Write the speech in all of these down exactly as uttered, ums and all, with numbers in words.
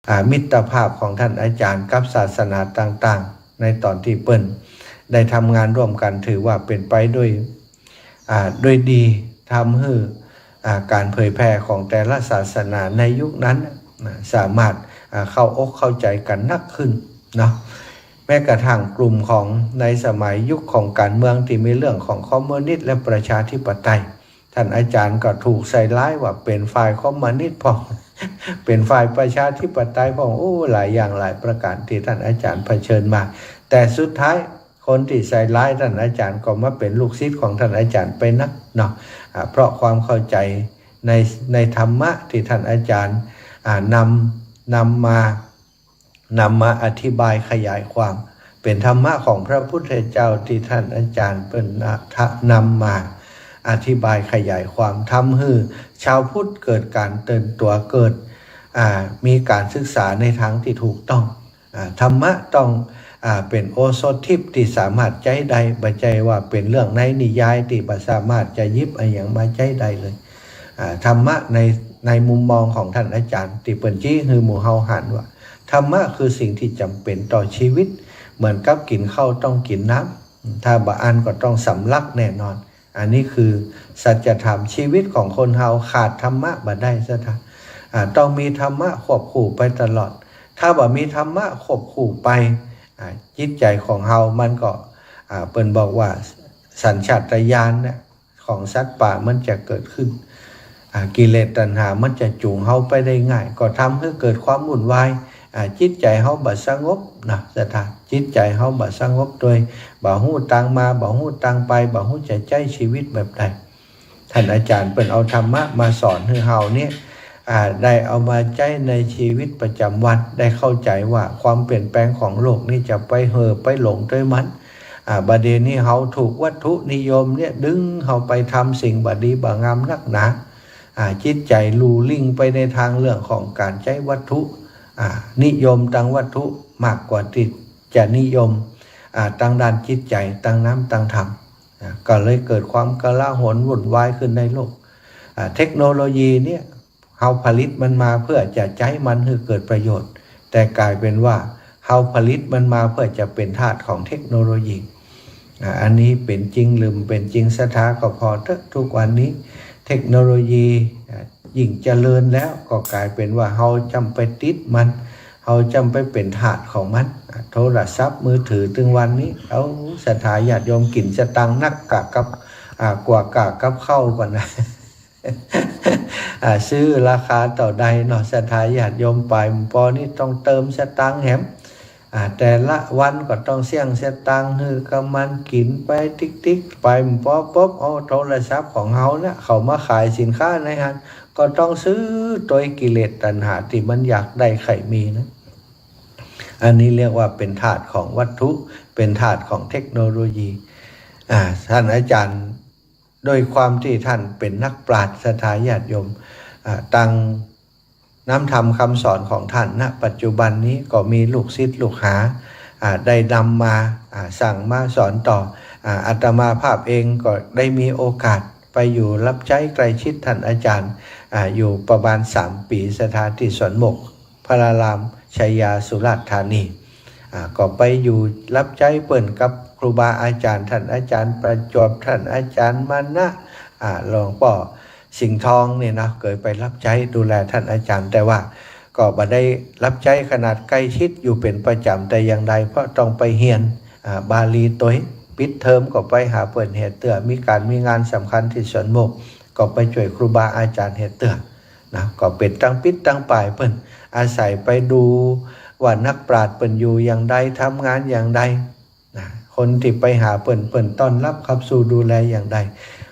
อ่า มิตรภาพของท่านอาจารย์กับศาสนาต่างๆ ในต๋อนตี้เปิ้นได้ทำงานร่วมกั๋น ถือว่าเป๋นไปโดย อ่า โดยดี ทำหื้อ อ่า ก๋านเผยแผ่ของแต่ละศาสนาในยุคนั้นน่ะ สามารถ อ่า เข้าอกเข้าใจ๋กั๋นนักขึ้นเนาะ แม้กระทั่งกลุ่มของในสมัยยุคของก๋านเมืองตี้มีเรื่องของคอมมิวนิสต์และประชาธิปไตย ท่านอาจารย์ก็ถูกใส่ร้ายว่าเป๋นฝ่ายคอมมิวนิสต์พ่อง เป๋นฝ่ายประชาธิปไตยพ่อง โอ้ หลายอย่างหลายประก๋านตี้ท่านอาจารย์เผชิญมา แต่สุดท้ายคนตี้ใส่ร้ายท่านอาจารย์ก็มาเป๋นลูกศิษย์ของท่านอาจารย์ไปนักเนาะ อ่า เพราะความเข้าใจ๋ใน ในธรรมะตี้ท่านอาจารย์ อ่า นำ นำมา นำมาอธิบายขยายความ เป๋นธรรมะของพระพุทธเจ้าตี้ท่านอาจารย์เปิ้นนำมาอธิบายขยายความ ทำหื้อชาวพุทธเกิดก๋านตื่นตั๋ว เกิด อ่า มีก๋านศึกษาในทางตี้ถูกต้อง อ่า ธรรมะต้อง อ่า เป๋นโอสถทิพย์ตี้สามารถใจ๊ได้ บ่ใจ้ว่าเป๋นเรื่องในนิยายตี้บ่สามารถจะหยิบอะหยังมาใจ๊ได้เลย อ่า ธรรมะใน ในมุมมองของท่านอาจารย์ตี้เปิ้นชี้หื้อหมู่เฮาหันว่า ธรรมะคือสิ่งที่จ๋ำเป๋นต่อชีวิต เหมือนกับกิ๋นข้าวต้องกิ๋นน้ำ ถ้าบ่อั้นก็ต้องสำลักแน่นอน อันนี้คือสัจธรรม ชีวิตของคนเฮาขาดธรรมะบ่ได้ ศรัทธา อ่า ต้องมีธรรมะควบคู่ไปตลอด ถ้าบ่มีธรรมะควบคู่ไป อ่า จิตใจ๋ของเฮามันก็ อ่า เปิ้นบอกว่าสัญชาตญาณเนี่ย ของสัตว์ป่ามันจะเกิดขึ้น อ่า กิเลสตัณหามันจะจูงเฮาไปได้ง่าย ก็ทำหื้อเกิดความวุ่นวาย อ่า จิตใจ๋เฮาบ่สงบนะ ศรัทธา จิตใจ๋เฮาบ่สงบ โดยบ่ฮู้ตางมา บ่ฮู้ตางไป บ่ฮู้จะใจ๊ชีวิตแบบใด ท่านอาจารย์เปิ้นเอาธรรมะมาสอนหื้อเฮาเนี่ย อ่า ได้เอามาใจ๊ในชีวิตประจ๋ำวัน ได้เข้าใจ๋ว่าความเปลี่ยนแปลงของโลกนี่จะไปเห่อไปหลงตวยมัน อ่า บ่าเดี่ยวนี้เฮาถูกวัตถุนิยมเนี่ยดึงเฮาไปทำสิ่งบ่ดีบ่งามนักหนา อ่า จิตใจ๋ลู่ลิ่งไปในตางเรื่องของก๋านใจ๊วัตถุ อ่า นิยมตางวัตถุมากกว่าตี้จะนิยม อ่า ตางด้านจิตใจ๋ ตางน้ำตางธรรม อ่า ก็เลยเกิดความกลาหลวุ่นวายขึ้นในโลก อ่า เทคโนโลยีเนี่ย เฮาผลิตมันมาเพื่อจะใจ๊มันหื้อเกิดประโยชน์ แต่ก๋ายเป๋นว่าเฮาผลิตมันมาเพื่อจะเป๋นทาสของเทคโนโลยี อ่า อันนี้เป๋นจริงหรือบ่เป๋นจริง ศรัทธา ก็ผ่อเต๊อะ ทุกวันนี้เทคโนโลยี อ่า ยิ่งเจริญแล้ว ก็ก๋ายเป๋นว่าเฮาจ๋ำไปติดมัน เฮาจ๋ำไปเป๋นทาสของมัน อ่า โทรศัพท์มือถือตึงวันนี้ เอ้า ศรัทธาญาติโยม กิ๋นสตางค์นักกากับ อ่า กว่าก้ากับข้าวก่อนนะ อ่า ซื้อราคาเต้าใดเนาะ ศรัทธาญาติโยม ป๋ายหมู่ปอนี่ต้องเติมสตางค์แหม อ่า แต่ละวันก็ต้องเสี้ยงสตางค์หื้อกับมัน กิ๋นไปติ๊กๆ ป๋ายหมู่ปอปุ๊บ เอาโทรศัพท์ของเฮาเนี่ย เขามาขายสินค้าในหั้น ก็ต้องซื้อตวยกิเลสตัณหาตี้มันอยากได้ใค่มีนะ อันนี้เรียกว่าเป๋นทาสของวัตถุ เป๋นทาสของเทคโนโลยี อ่า ท่านอาจารย์ โดยความตี้ท่านเป๋นนักปราชญ์ ศรัทธาญาติโยม อ่า ตางน้ำธรรมคำสอนของท่าน ณ ปัจจุบันนี้ก็มีลูกศิษย์ลูกหา อ่า ได้นำมา อ่า สั่งมาสอนต่อ อ่า อาตมาภาพเองก็ได้มีโอกาสไปอยู่รับใจ๊ใกล้ชิดท่านอาจารย์ อ่า อยู่ประมาณสามปี๋ ศรัทธา ตี้สวนโมกข์ พระรามชัยยา สุราษฎร์ธานี อ่า ก็ไปอยู่รับใจ๊เปิ้นกับครูบาอาจ๋ารย์ ท่านอาจ๋ารย์ประจวบ ท่านอาจ๋ารย์มานะ อ่า หลวงป้อสิงห์ทองเนี่ยนะ เกยไปรับใจ๊ดูแลท่านอาจ๋ารย์ แต่ว่าก็บ่ได้รับใจ๊ขนาดใกล้ชิดอยู่เป๋นประจ๋ำแต่อย่างใด เพราะต้องไปเฮียน อ่า บาลีตวย ปิดเทอมก็ไปหาเปิ้นแหเตื้อ มีก๋านมีงานสำคัญตี้สวนโมกข์ ก็ไปจ้วยครูบาอาจ๋ารย์แหเตื้อ นะ ก็เป๋นตังปิ๊ดตังป๋ายเปิ้น อาศัยไปดูว่านักปราชญ์เปิ้นอยู่อย่างใด ทำงานอย่างใด นะ คนตี้ไปหาเปิ้น เปิ้นต้อนรับขับสู้ดูแลอย่างใด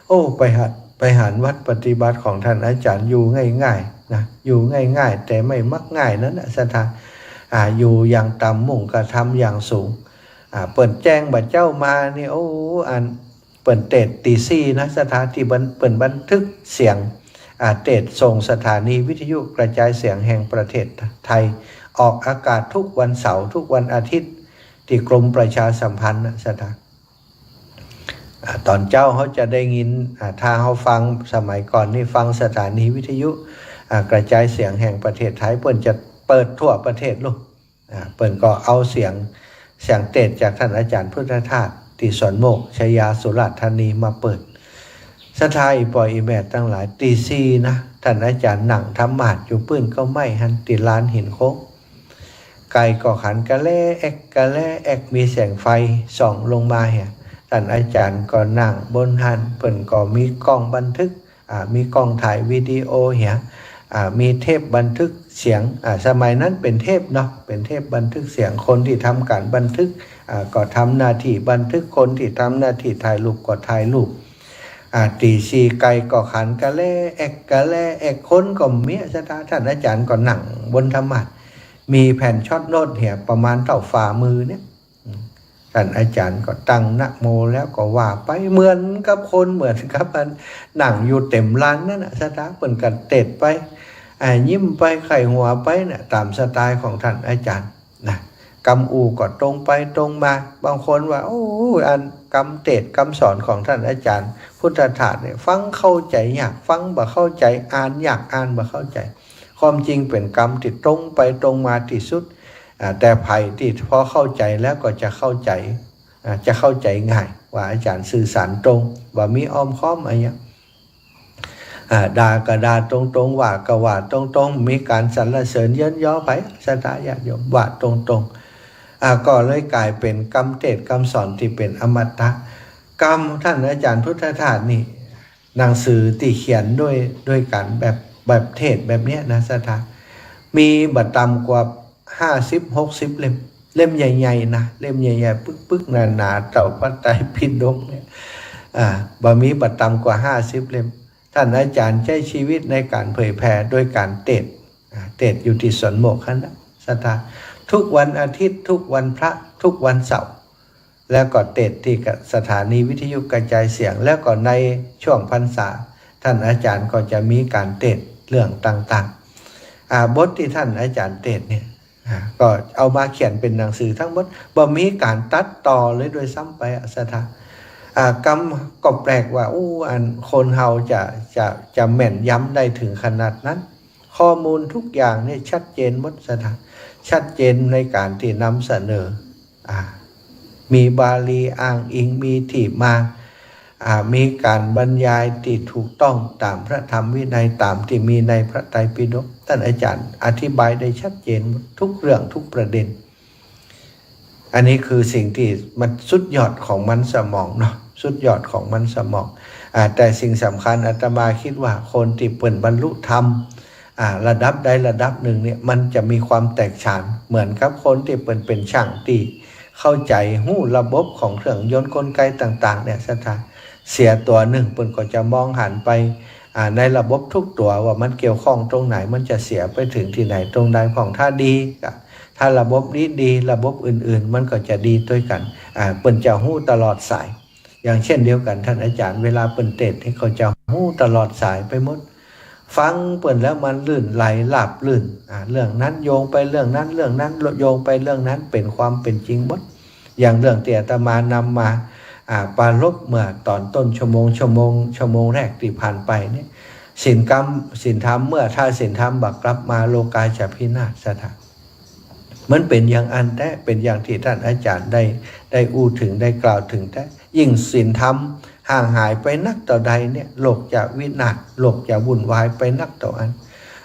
โอ้ ไปหา ไปหันวัดปฏิบัติของท่านอาจ๋ารย์ อยู่ง่ายๆ นะ อยู่ง่ายๆ แต่ไม่มักง่ายนั้นนะ ศรัทธา อ่า อยู่อย่างต่ำ มุ่งกระทำอย่างสูง อ่า เปิ้นแจ้งบ่าเจ๊ามานี่ โอ้ อัน เปิ้นเตสน์ตี๋สี่นะ ศรัทธา ตี้บัน เปิ้นบันทึกเสียง อ่า เตสน์ส่งสถานีวิทยุกระจายเสียงแห่งประเทศไทย ออกอากาศทุกวันเสาร์ ทุกวันอาทิตย์ ตี้กรมประชาสัมพันธ์นะ ศรัทธา อ่า ต๋อนเจ๊าเฮาจะได้ยิน อ่า ถ้าเฮาฟังสมัยก่อนนี่ ฟังสถานีวิทยุ อ่า กระจายเสียงแห่งประเทศไทย เปิ้นจะ เปิดทั่วประเทศลูก อ่า เปิ้นก็เอาเสียง เสียงเตสน์จากต้านอาจ๋ารย์พุทธทาส ตี้สวนโมกข์ ชัยยา สุราษฎร์ธานี มาเปิด ศรัทธาอี่ป้ออี่แม่ตังหลาย ตีสี่นะ ต้านอาจ๋ารย์นั่งทำมาสน์อยู่ปื้นเก๊าไม้หั้น ตี้ลานหินโค้ง ไก่ก็ขันกะแลแอ๊กกะแลแอ๊ก มีแสงไฟส่องลงมาเหีย ต้านอาจ๋ารย์ก็นั่งบนหั้น เปิ้นก็มีกล้องบันทึก อ่า มีกล้องถ่ายวิดีโอเหีย อ่า มีเทปบันทึกเสียง อ่า สมัยนั้นเป๋นเทปเนาะ เป๋นเทปบันทึกเสียง คนตี้ทำก๋านบันทึก อ่า ก็ทำหน้าตี้บันทึก คนตี้ทำหน้าตี้ถ่ายรูปก็ถ่ายรูป อ่า ตีสี่ไก่ก็ขันกะแลแอ๊กกะแลแอ๊ก คนก็เมีย ศรัทธา ต้านอาจ๋ารย์ก็นั่งบนธรรมาสน์ มีแผ่นช็อตโน้ตเหีย ประมาณเต้าฝ่ามือเนี่ย อืม ต้านอาจ๋ารย์ก็ตั้งนะโมแล้วก็ว่าไป เหมือนกับคน เหมือนกับอันนั่งอยู่เต็มลานนั้นน่ะ ศรัทธา เปิ้นก็เตสน์ไป อ่า ยิ้มไป ไขว่หัวไปน่ะ ต๋ามสไตล์ของต้านอาจ๋ารย์นะ กำอู้ก็ตรงไปตรงมา บางคนว่า โอ้ อันกำเตสน์กำสอนของต้านอาจ๋ารย์พุทธทาสเนี่ย ฟังเข้าใจ๋ยาก ฟังบ่เข้าใจ๋ อ่านยาก อ่านบ่เข้าใจ๋ ความจริงเป๋นกำตี้ตรงไปตรงมาตี้สุด อ่า แต่ใผตี้พอเข้าใจ๋แล้วก็จะเข้าใจ๋ อ่า จะเข้าใจ๋ง่าย ว่าอาจ๋ารย์สื่อสารตรง บ่มีอ้อมค้อมอะหยัง อ่า ด่าก็ด่าตรงๆ ว่าก็ว่าตรงๆ มีก๋านสรรเสริญเยินยอใผ ศรัทธาญาติโยม ว่าตรงๆ อ่า ก็เลยก๋ายเป๋นกำเตสน์กำสอนตี้เป๋นอมตะ กำต้านอาจ๋ารย์พุทธทาสนี่ หนังสือตี้เขียนด้วย ด้วยก๋านแบบ แบบเตสน์แบบเนี้ยนะ ศรัทธา มีบ่ต่ำกว่าห้าสิบหกสิบเล่ม เล่มใหญ่ๆ นะ เล่มใหญ่ๆ ปึกๆ หนาๆ เต้าพระไตรปิฎกเนี่ย อ่า บ่มีบ่ต่ำกว่าห้าสิบเล่ม ต้านอาจ๋ารย์ใจ๊ชีวิตในก๋านเผยแผ่โดยก๋านเตสน์ อ่า เตสน์อยู่ตี้สวนโมกข์หั้นนะ ศรัทธา ทุกวันอาทิตย์ ทุกวันพระ ทุกวันเสาร์ แล้วก็เตสน์ตี้สถานีวิทยุกระจายเสียง แล้วก็ในช่วงพรรษา ต้านอาจ๋ารย์ก็จะมีก๋านเตสน์เรื่องต่างๆ อ่า บทตี้ต้านอาจ๋ารย์เตสน์เนี่ย อ่า ก็เอามาเขียนเป๋นหนังสือตึงหมด บ่มีก๋านตัดต่อเลยด้วยซ้ำไปอะ ศรัทธา อ่า กำ ก็แปลกว่า อู้ อันคนเฮาจะ จะ จะแม่นยำได้เถิงขนาดนั้น ข้อมูลทุกอย่างเนี่ยชัดเจนหมด ศรัทธา ชัดเจนในก๋านตี้นำเสนอ อ่า มีบาลีอ้างอิง มีตี้มา อ่า มีก๋านบรรยายตี้ถูกต้องต๋ามพระธรรมวินัย ต๋ามตี้มีในพระไตรปิฎก ต้านอาจ๋ารย์อธิบายได้ชัดเจนหมด ทุกเรื่องทุกประเด็น อันนี้คือสิ่งตี้มันสุดยอดของมั๋นสมองเนาะ สุดยอดของมั๋นสมอง อ่า แต่สิ่งสำคัญอาตมาคิดว่าคนตี้เปิ้นบรรลุธรรม อ่า ระดับใดระดับนึ่งเนี่ย มันจะมีความแตกฉาน เหมือนกับคนตี้เปิ้นเป๋นช่างตี้เข้าใจ๋ฮู้ระบบของเครื่องยนต์กลไกต่างๆ เนี่ย ศรัทธา เสียตั๋วนึ่งเปิ้นก็จะมองหันไป อ่า ในระบบทุกตั๋วว่ามันเกี่ยวข้องตรงไหน มันจะเสียไปเถิงตี้ไหนตรงใดพ่อง ถ้าดีก็ ถ้าระบบนี้ดี ระบบอื่นๆ มันก็จะดีตวยกั๋น อ่า เปิ้นจะฮู้ตลอดสาย อย่างเช่นเดียวกั๋น ต้านอาจ๋ารย์เวลาเปิ้นเตสน์นี่ เขาจะฮู้ตลอดสายไปหมด ฟังเปิ้นแล้วมันลื่นไหลราบรื่น อ่า เรื่องนั้นโยงไปเรื่องนั้น เรื่องนั้นโยงไปเรื่องนั้น เป๋นความเป๋นจริงหมด อย่างเรื่องตี้อาตมานำมา อ่า ปรารภเมื่อต๋อนต้นชั่วโมง ชั่วโมง ชั่วโมงแรกตี้ผ่านไปเนี่ย ศีลกรรม ศีลธรรม เมื่อถ้าศีลธรรมบ่กลับมา โลก๋าจะพินาศ ศรัทธา มันเป๋นอย่างอั้นแต๊ เป๋นอย่างตี้ต้านอาจ๋ารย์ได้ ได้อู้เถิง ได้กล่าวเถิงแต๊ ยิ่งศีลธรรมห่างหายไปนักเต้าใดเนี่ย โลกจะวินาศ โลกจะวุ่นวายไปนักเต้าอั้น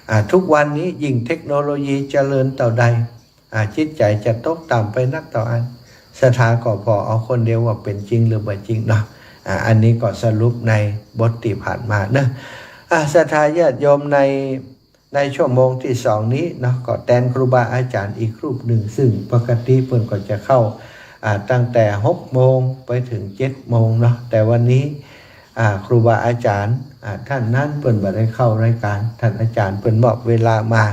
อ่า ทุกวันนี้ยิ่งเทคโนโลยีเจริญเต้าใด อ่า จิตใจ๋จะตกต่ำไปนักเต้าอั้น ศรัทธาก็ผ่อเอาคนเดียวว่าเป๋นจริงหรือบ่จริงเนาะ อ่า อันนี้ก็สรุปในบทตี้ผ่านมาเนาะ อ่า ศรัทธาญาติโยม ใน ในชั่วโมงตี้สองนี้เนาะ ก็แตนครูบาอาจ๋ารย์อีกรูปนึ่ง ซึ่งปกติเปิ้นก็จะเข้า อ่า ตั้งแต่หกโมงไปเถิงเจ็ดโมงเนาะ แต่วันนี้ อ่า ครูบาอาจ๋ารย์ อ่า ต้านนั้นเปิ้นบ่ได้เข้ารายก๋าน ต้านอาจ๋ารย์เปิ้นมอบเวลามา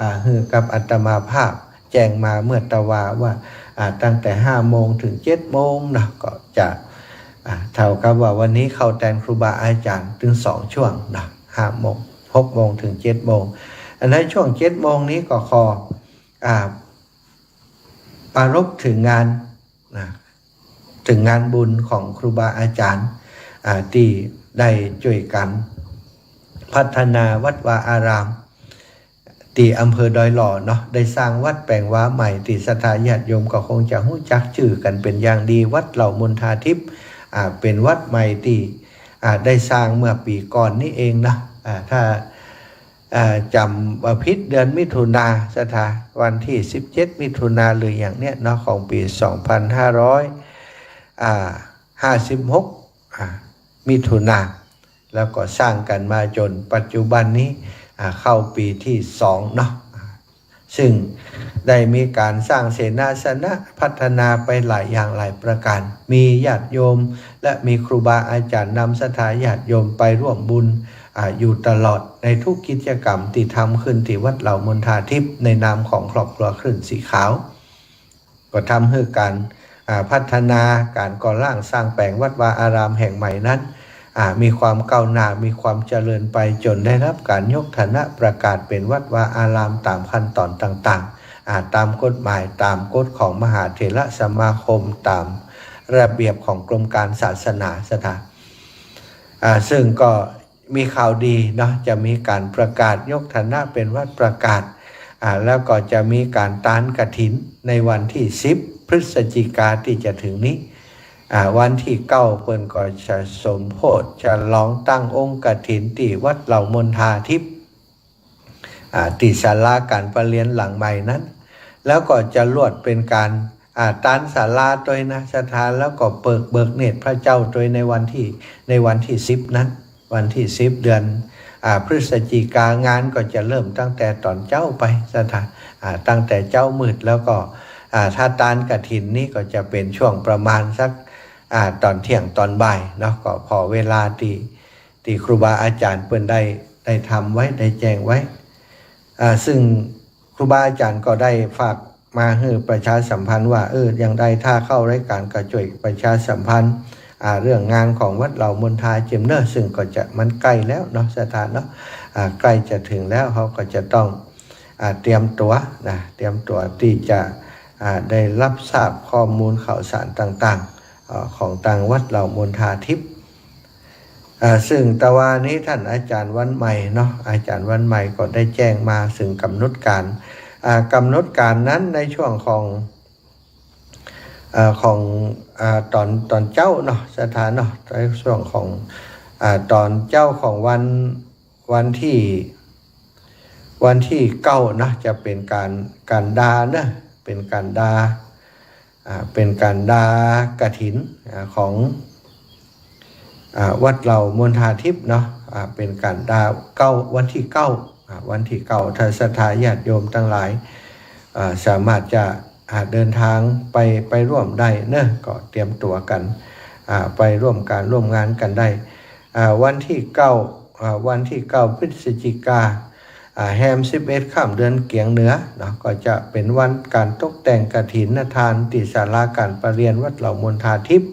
อ่า หื้อกับอาตมาภาพ แจ้งมาเมื่อตะวาว่า อ่า ตั้งแต่ห้าโมงเถิงเจ็ดโมงเนาะ ก็จะ อ่า เท่ากับว่าวันนี้เข้าแตนครูบาอาจ๋ารย์เถิงสองช่วงเนาะ ห้าโมง หกโมงเถิงเจ็ดโมง อันในช่วงเจ็ดโมงนี้ก็ขอ อ่า ปรารภเถิงงาน นะ เถิงงานบุญของครูบาอาจ๋ารย์ อ่า ตี้ได้จ้วยกั๋นพัฒนาวัดวาอาราม ตี้อำเภอดอยหล่อเนาะ ได้สร้างวัดแป๋งวาใหม่ตี้ศรัทธาญาติโยมก็คงจะฮู้จักจื้อกั๋นเป๋นอย่างดี วัดเหล่ามณฑาทิพย์ อ่า เป๋นวัดใหม่ตี้ อ่า ได้สร้างเมื่อปี๋ก่อนนี้เองนะ อ่า ถ้า อ่า จ๋ำบ่ผิดเดือนมิถุนา ศรัทธา วันตี้สิบเจ็ดมิถุนาหรืออย่างเนี้ยเนาะ ของปี๋สองพันห้าร้อย อ่า ห้าสิบหก อ่า มิถุนา แล้วก็สร้างกั๋นมาจ๋นปัจจุบันนี้ อ่า เข้าปี๋ตี้สองเนาะ อ่า ซึ่งได้มีก๋านสร้างเสนาสนะ พัฒนาไปหลายอย่างหลายประก๋าน มีญาติโยมและมีครูบาอาจ๋ารย์นำศรัทธาญาติโยมไปร่วมบุญ อ่า อยู่ตลอดในทุกกิจกรรมตี้ทำขึ้นตี้วัดเหล่ามณฑาทิพย์ในนามของครอบครัวคลื่นสีขาว ก็ทำหื้อก๋าน อ่า พัฒนาก๋านก่อร่างสร้างแป๋งวัดวาอารามแห่งใหม่นั้น อ่า มีความก้าวหน้า มีความเจริญไปจ๋นได้ฮับก๋านยกฐานะประกาศเป๋นวัดวาอารามต๋ามขั้นต๋อนต่างๆ อ่า ต๋ามกฎหมาย ต๋ามกฎของมหาเถรสมาคม ต๋ามระเบียบของกรมก๋านศาสนา ศรัทธา อ่า ซึ่งก็ มีข่าวดีเนาะ จะมีก๋านประกาศยกฐานะเป๋นวัดประกาศ อ่า แล้วก็จะมีก๋านตานกฐินในวันตี้สิบพฤศจิกาตี้จะเถิงนี้ อ่า วันตี้เก้าเปิ้นก็จะสมโภชน์ฉลองตั้งองค์กฐินตี้วัดเหล่ามณฑาทิพย์ อ่า ตี้ศาลาก๋านประเรียนหลังใหม่นั้น แล้วก็จะลวดเป๋นก๋าน อ่า ตานศาลาตวยนะ ศรัทธา แล้วก็เปิด เบิกเนตรพระเจ้าตวยในวันตี้ ในวันตี้สิบนั้น วันตี้สิบเดือน อ่า พฤศจิกา งานก็จะเริ่มตั้งแต่ต๋อนเจ๊าไป ศรัทธา อ่า ตั้งแต่เจ๊ามืด แล้วก็ อ่า ถ้าตานกฐินนี้ก็จะเป๋นช่วงประมาณสัก อ่า ต๋อนเที่ยงต๋อนบ่ายเนาะ ก็ผ่อเวลาตี้ ตี้ครูบาอาจ๋ารย์เปิ้นได้ ได้ทำไว้ ได้แจ้งไว้ อ่า ซึ่งครูบาอาจ๋ารย์ก็ได้ฝากมาหื้อประชาสัมพันธ์ว่า เออ อย่างใดถ้าเข้ารายก๋านก็จ้วยประชาสัมพันธ์ อ่า เรื่องงานของวัดเหล่ามณฑาเจียมเน่อ ซึ่งก็จะ มันใก้แล้วเนาะ ศรัทธาเนาะ อ่า ใก้จะเถิงแล้ว เฮาก็จะต้อง อ่า เตรียมตั๋วนะ เตรียมตั๋วตี้จะ อ่า ได้ฮับทราบข้อมูลข่าวสารต่างๆ เอ่อ ของตางวัดเหล่ามณฑาทิพย์ อ่า ซึ่งตะวานี้ต้านอาจ๋ารย์วันใหม่เนาะ อาจ๋ารย์วันใหม่ก็ได้แจ้งมาเถิงก๋ำหนดก๋าน อ่า ก๋ำหนดก๋านนั้นในช่วงของ อ่า ของ อ่า ต๋อน ต๋อนเจ๊าเนาะ ศรัทธาเนาะ ในช่วงของ อ่า ต๋อนเจ๊าของวัน วันตี้ วันตี้เก้านะ จะเป๋นก๋าน ก๋านดาเนาะ เป๋นก๋านดา อ่า เป๋นก๋านดากฐิน อ่า ของ อ่า วัดเหล่ามณฑาทิพย์เนาะ อ่า เป๋นก๋านดาเก้า วันตี้เก้า อ่า วันตี้เก้า ถ้าศรัทธาญาติโยมตังหลาย อ่า สามารถจะ อ่า เดินตางไป ไปร่วมได้เนาะ ก็เตรียมตั๋วกั๋น อ่า ไปร่วมก๋านร่วมงานกั๋นได้ อ่า วันตี้เก้า อ่า วันตี้เก้าพฤศจิกา อ่า แฮมสิบเอ็ดค่ำเดือนเกียงเหนือเนาะ ก็จะเป๋นวันก๋านตกแต่งกฐินทานตี้ศาลาก๋านประเรียนวัดเหล่ามณฑาทิพย์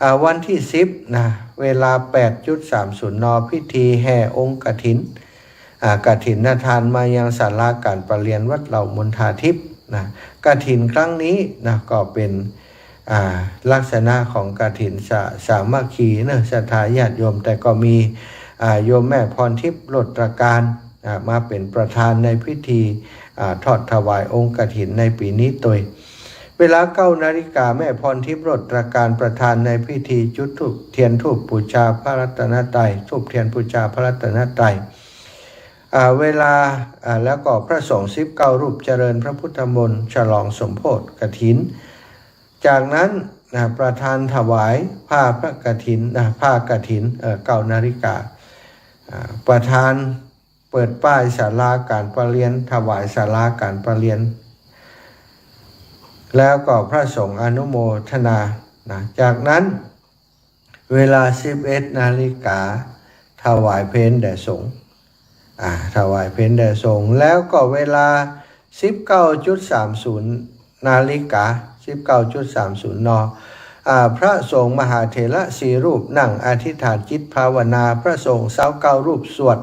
อ่า วันตี้สิบนะ เวลาแปดจุดสามศูนย์ น. พิธีแห่องค์กฐิน อ่า กฐินทานมายังศาลาก๋านประเรียนวัดเหล่ามณฑาทิพย์นะ กฐินครั้งนี้นะ ก็เป๋น อ่า ลักษณะของกฐินสา สามัคคีเนาะ ศรัทธาญาติโยม แต่ก็มี อ่า โยมแม่พรทิพย์ โลตราการ อ่า มาเป๋นประธานในพิธี อ่า ทอดถวายองค์กฐินในปี๋นี้ตวย เวลาเก้านาฬิกา แม่พรทิพย์ โลตราการ ประธานในพิธีจุดธูป เทียนธูปบูชาพระรัตนตรัย ธูปเทียนบูชาพระรัตนตรัย อ่า เวลา อ่า แล้วก็พระสงฆ์สิบเก้ารูปเจริญพระพุทธมนต์ฉลองสมโภชน์กฐิน จากนั้นนะ ประธานถวายผ้าพระกฐินนะ ผ้ากฐิน เอ่อ เก้านาฬิกา อ่า ประธานเปิดป้ายศาลาก๋านประเรียน ถวายศาลาก๋านประเรียน แล้วก็พระสงฆ์อนุโมทนานะ จากนั้น เวลาสิบเอ็ดนาฬิกา ถวายเพลแด่สงฆ์ อ่า ถวายเพลแด่สงฆ์ แล้วก็เวลาสิบเก้าจุดสามศูนย์นาฬิกา สิบเก้าจุดสามศูนย์ น. อ่า พระสงฆ์มหาเถระสี่รูปนั่งอธิษฐานจิตภาวนา พระสงฆ์ซาวเก้ารูปสวด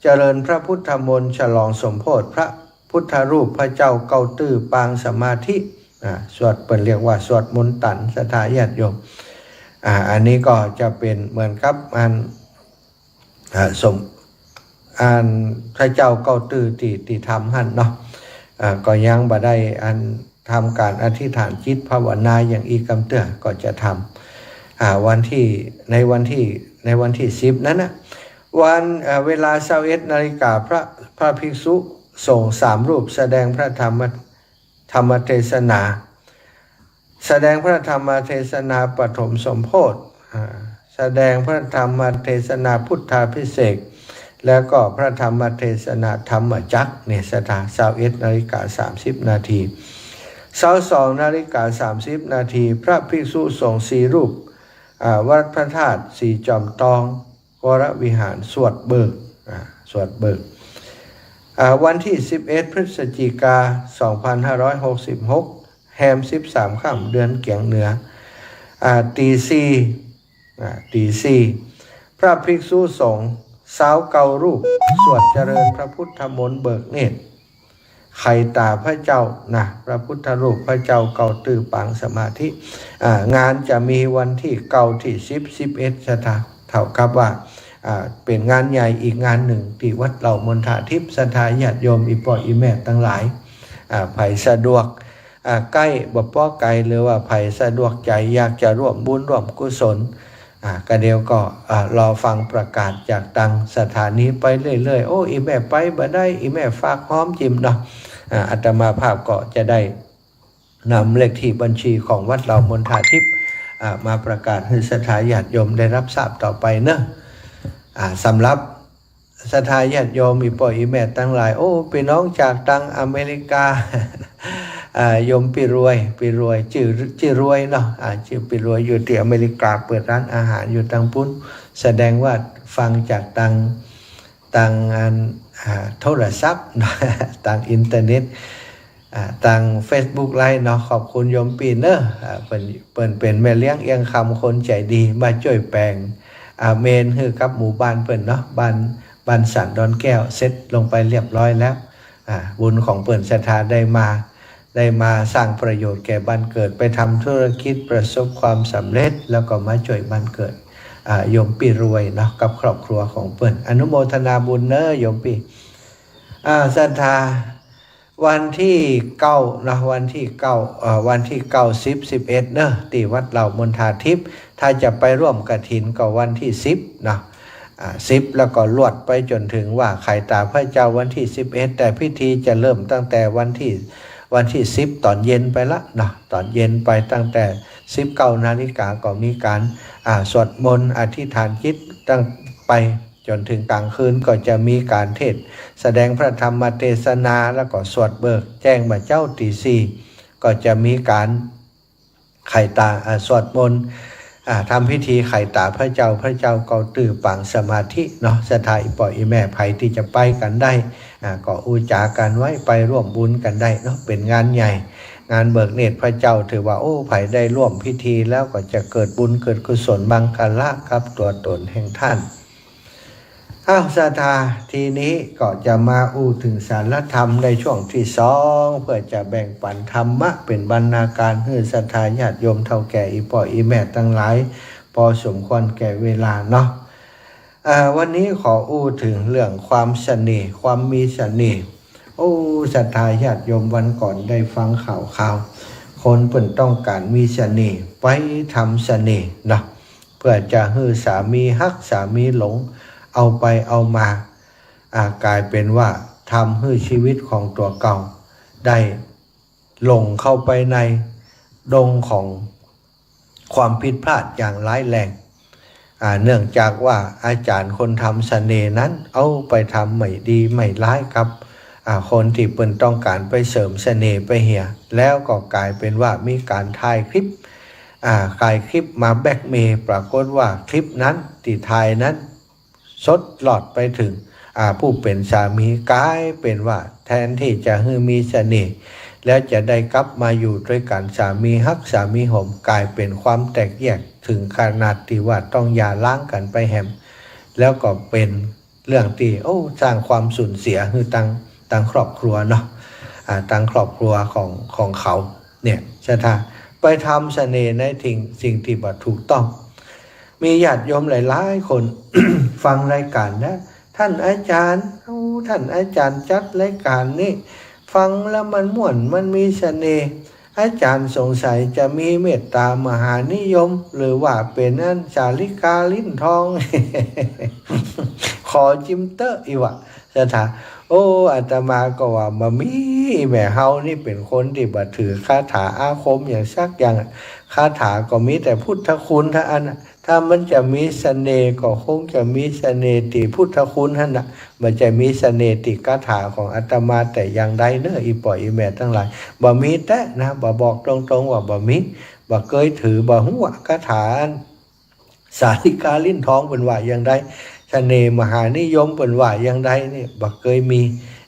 เจริญพระพุทธมนต์ฉลองสมโภชน์พระพุทธรูปพระเจ้าเก้าตื้อปางสมาธิ อ่า สวด เปิ้นเรียกว่าสวดมนตัน ศรัทธาญาติโยม อ่า อันนี้ก็จะเป๋นเหมือนกับอัน อ่า สม- อันพระเจ้าเก๊าตื้อตี้ ตี้ถ้ำหั้นเนาะ อ่า ก็ยังบ่ได้อันทำก๋านอธิษฐานจิตภาวนาอย่างอี้กำเตื้อ ก็จะทำ อ่า วันตี้ ในวันตี้ ในวันตี้สิบนั้นนะ วัน เอ่อ เวลาซาวเอ็ดนาฬิกา พระ พระภิกษุสงฆ์สามรูปแสดงพระธรรม ธรรมเทศนา แสดงพระธรรมเทศนาปฐมสมโพธิ อ่า แสดงพระธรรมเทศนาพุทธาภิเษก แล้วก็พระธรรมเทศนาธรรมจักร เนี่ย ศรัทธา ซาวเอ็ดนาฬิกาสามสิบนาที ซาวสองนาฬิกาสามสิบนาที พระภิกษุสงฆ์สี่รูป อ่า วัดพระธาตุสีจอมตอง วรวิหารสวดเบิก อ่า สวดเบิก อ่า วันตี้สิบเอ็ดพฤศจิกาสองพันห้าร้อยหกสิบหก แฮมสิบสามค่ำเดือนเกียงเหนือ อ่า ตีสี่ อ่า ตีสี่ พระภิกษุสงฆ์ซาวเก้ารูป สวดเจริญพระพุทธมนต์เบิกเนตร ไขต๋าพระเจ้านะ พระพุทธรูปพระเจ้าเก๊าตื้อปางสมาธิ อ่า งานจะมีวันตี้เก้า ตี้สิบ สิบเอ็ด ศรัทธา เต้ากับว่า อ่า เป๋นงานใหญ่อีกงานนึ่งตี้วัดเหล่ามณฑาทิพย์ ศรัทธาญาติโยมอี่ป้ออี่แม่ตังหลาย อ่า ใผสะดวก อ่า ใก้บ่ป้อไก๋ หรือว่าใผสะดวกใจ๋อยากจะร่วมบุญร่วมกุศล อ่า ก็เดี๋ยวก็ อ่า รอฟังประกาศจากตางสถานีไปเรื่อยๆ โอ้ อี่แม่ไปบ่ได้ อี่แม่ฝากฮอมจิมเนาะ อ่า อาตมาภาพก็จะได้นำเลขที่บัญชีของวัดเหล่ามณฑาทิพย์ อ่า มาประกาศหื้อศรัทธาญาติโยมได้ฮับทราบต่อไปเนาะ อ่า สำหรับ ศรัทธาญาติโยมอี่ป้ออี่แม่ตังหลาย โอ้ ปี้น้องจากตางอเมริกา อ่า โยมปี้รวย ปี้รวย จื้อ จื้อรวยเนาะ อ่า จื้อปี้รวย อยู่ตี้อเมริกา เปิดร้านอาหารอยู่ตางปู๊น แสดงว่าฟังจากตาง ตางอัน อ่า โทรศัพท์ ตางอินเทอร์เน็ต อ่า ตางเฟซบุ๊กไลฟ์เนาะ ขอบคุณโยมปี้เนาะ อ่า เปิ้น เปิ้นเป๋นแม่เลี้ยงเอี้ยงคำคนใจ๋ดี มาจ้วยแป๋ง อ่า เมนหื้อกับหมู่บ้านเปิ้นเนาะ บ้าน บ้านสันดอนแก้ว เสร็จลงไปเรียบร้อยแล้ว อ่า บุญของเปิ้นศรัทธาได้มา ได้มาสร้างประโยชน์แก่บ้านเกิด ไปทำธุรกิจประสบความสำเร็จ แล้วก็มาจ้วยบ้านเกิด อ่า โยมปี้รวยเนาะ กับครอบครัวของเปิ้น อนุโมทนาบุญเนาะโยมปี้ อ่า ศรัทธา วันตี้เก้านะ วันตี้เก้า เอ่อ วันตี้เก้า สิบ สิบเอ็ดเนาะ ตี้วัดเหล่ามณฑาทิพย์ ถ้าจะไปร่วมกฐินก็วันตี้สิบเนาะ อ่า สิบ แล้วก็ลวดไปจ๋นเถิงว่าไขต๋าพระเจ้าวันตี้สิบเอ็ด แต่พิธีจะเริ่มตั้งแต่วันตี้ วันตี้สิบต๋อนเย็นไปละเนาะ ต๋อนเย็นไปตั้งแต่สิบเก้านาฬิกาก็มีก๋าน อ่า สวดมนต์อธิษฐานจิตตั้งไป จ๋นเถิงก๋างคืนก็จะมีก๋านเทศน์ แสดงพระธรรมเทศนา แล้วก็สวดเบิกแจ้งบ่าเจ๊าตีสี่ ก็จะมีก๋านไขต๋า อ่า สวดมนต์ อ่า ทำพิธีไขต๋าพระเจ้า พระเจ้าเก๊าตื้อปางสมาธิเนาะ ศรัทธาอี่ป้ออี่แม่ใผตี้จะไปกั๋นได้ อ่า ก็อู้จ๋ากั๋นไว้ ไปร่วมบุญกั๋นได้เนาะ เป๋นงานใหญ่ งานเบิกเนตรพระเจ้า ถือว่า โอ้ ใผได้ร่วมพิธีแล้วก็จะเกิดบุญเกิดกุศลมังคละกับตั๋วต๋นแห่งต้าน อ้าว ศรัทธา ทีนี้ก็จะมาอู้เถิงสารธรรมในช่วงตี้สอง เพื่อจะแบ่งปั๋นธรรมะเป๋นบรรณาการหื้อศรัทธาญาติโยมเฒ่าแก่อี่ป้ออี่แม่ตังหลาย พอสมควรแก่เวลาเนาะ อ่า วันนี้ขออู้เถิงเรื่องความเสน่ห์ ความมีเสน่ห์ โอ้ ศรัทธาญาติโยม วันก่อนได้ฟังข่าวข่าว คนเปิ้นต้องก๋านมีเสน่ห์ ไปทำเสน่ห์เนาะ เพื่อจะหื้อสามีฮักสามีหลง เอาไปเอามา อ่า ก๋ายเป๋นว่าทำหื้อชีวิตของตั๋วเก่าได้หลงเข้าไปในดงของความผิดพลาดอย่างร้ายแรง อ่า เนื่องจากว่าอาจ๋ารย์คนทำเสน่ห์นั้นเอาไปทำไม่ดีไม่ร้ายกับ อ่า คนตี้เปิ้นต้องก๋านไปเสริมเสน่ห์ไปเหีย แล้วก็ก๋ายเป๋นว่ามีก๋านถ่ายคลิป อ่า ถ่ายคลิปมาแบล็กเมย์ ปรากฏว่าคลิปนั้นตี้ถ่ายนั้นสดลอดไปเถิง อ่า ผู้เป๋นสามี ก๋ายเป๋นว่าแทนตี้จะหื้อมีเสน่ห์ แล้วจะได้กลับมาอยู่ตวยกั๋นสามีฮักสามีหลง ก๋ายเป๋นความแตกแยกเถิงขนาดตี้ว่าต้องหย่าร้างกั๋นไปแหม แล้วก็เป๋นเรื่องตี้ โอ้ สร้างความสูญเสียหื้อตัง ตังครอบครัวเนาะ อ่า ตังครอบครัวของ ของเขา เนี่ย ศรัทธา ไปทำเสน่ห์ในสิ่ง สิ่งตี้บ่ถูกต้อง มีญาติโยมหลายๆ คน ฟังรายก๋านนะ ท่านอาจารย์ เอ้า ท่านอาจารย์จัดรายการนี้ ฟังแล้วมันม่วน มันมีเสน่ห์ อาจารย์สงสัยจะมีเมตตามหานิยม หรือว่าเป๋นอันสาลิกาลิ้นทอง ขอจิมเต๊อะ อี่หว่า ศรัทธา โอ้ อาตมาก็ว่าบ่มี แม่เฮานี่เป๋นคนตี้บ่ถือคาถาอาคมอย่างสักอย่าง คาถาก็มีแต่พุทธคุณเต้าอั้น ถ้ามันจะมีเสน่ห์ก็คงจะมีเสน่ห์ตี้พุทธคุณหั้นน่ะ บ่ใจ้มีเสน่ห์ตี้คาถาของอาตมาแต่อย่างใดเน่อ อี่ป้ออี่แม่ตังหลาย บ่มีแต๊นะ บ่บอกตรงๆ ว่าบ่มี บ่เกยถือ บ่ฮู้ว่าคาถาอันสาลิกาลิ้นทองเปิ้นว่าอย่างใด เสน่ห์มหานิยมเปิ้นว่าอย่างใดนี่ บ่เกยมี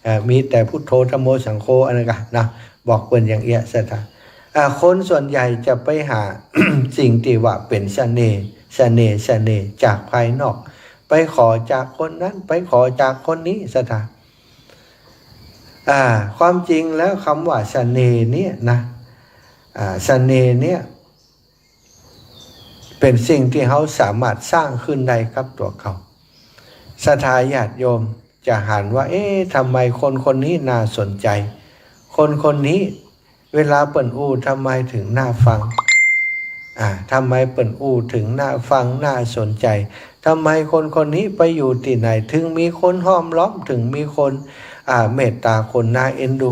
เอ่อ มีแต่พุทโธธัมโมสังโฆอันนั้นกะนะ บอกเปิ้นอย่างเอี้ย ศรัทธา อ่า คนส่วนใหญ่จะไปหา สิ่งตี้ว่าเป๋นเสน่ห์ เสน่ห์ เสน่ห์จากภายนอก ไปขอจากคนนั้น ไปขอจากคนนี้ ศรัทธา อ่า ความจริงแล้วกำว่าเสน่ห์เนี่ยนะ อ่า เสน่ห์เนี่ย เป๋นสิ่งตี้เฮาสามารถสร้างขึ้นได้กับตั๋วเก่า ศรัทธาญาติโยมจะหันว่า เอ๊ะ ทำไมคนคนนี้น่าสนใจ๋ คนคนนี้เวลาเปิ้นอู้ทำไมเถิงน่าฟัง อ่า ทำไมเปิ้นอู้เถิงน่าฟัง น่าสนใจ๋ ทำไมคนคนนี้ไปอยู่ตี้ไหนเถิงมีคนห้อมล้อม เถิงมีคน อ่า เมตตา คนน่าเอ็นดู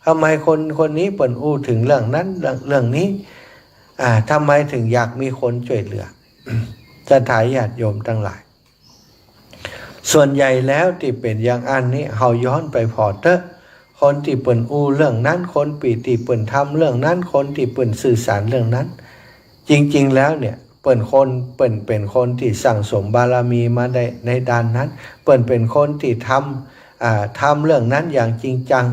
ทำไมคนคนนี้เปิ้นอู้เถิงเรื่องนั้น เรื่อง เรื่องนี้ อ่า ทำไมเถิงอยากมีคนจ้วยเหลือ ศรัทธาญาติโยมตังหลาย ส่วนใหญ่แล้วตี้เป๋นอย่างอั้นนี้ เฮาย้อนไปผ่อเต๊อะ คนตี้เปิ้นอู้เรื่องนั้น คนปี้ ตี้เปิ้นทำเรื่องนั้น คนตี้เปิ้นสื่อสารเรื่องนั้น จริงๆ แล้วเนี่ย เปิ้นคน เปิ้นเป๋นคนตี้สั่งสมบารมีมาได้ในด้านนั้น เปิ้นเป๋นคนตี้ทำ อ่า ทำเรื่องนั้นอย่างจริงจัง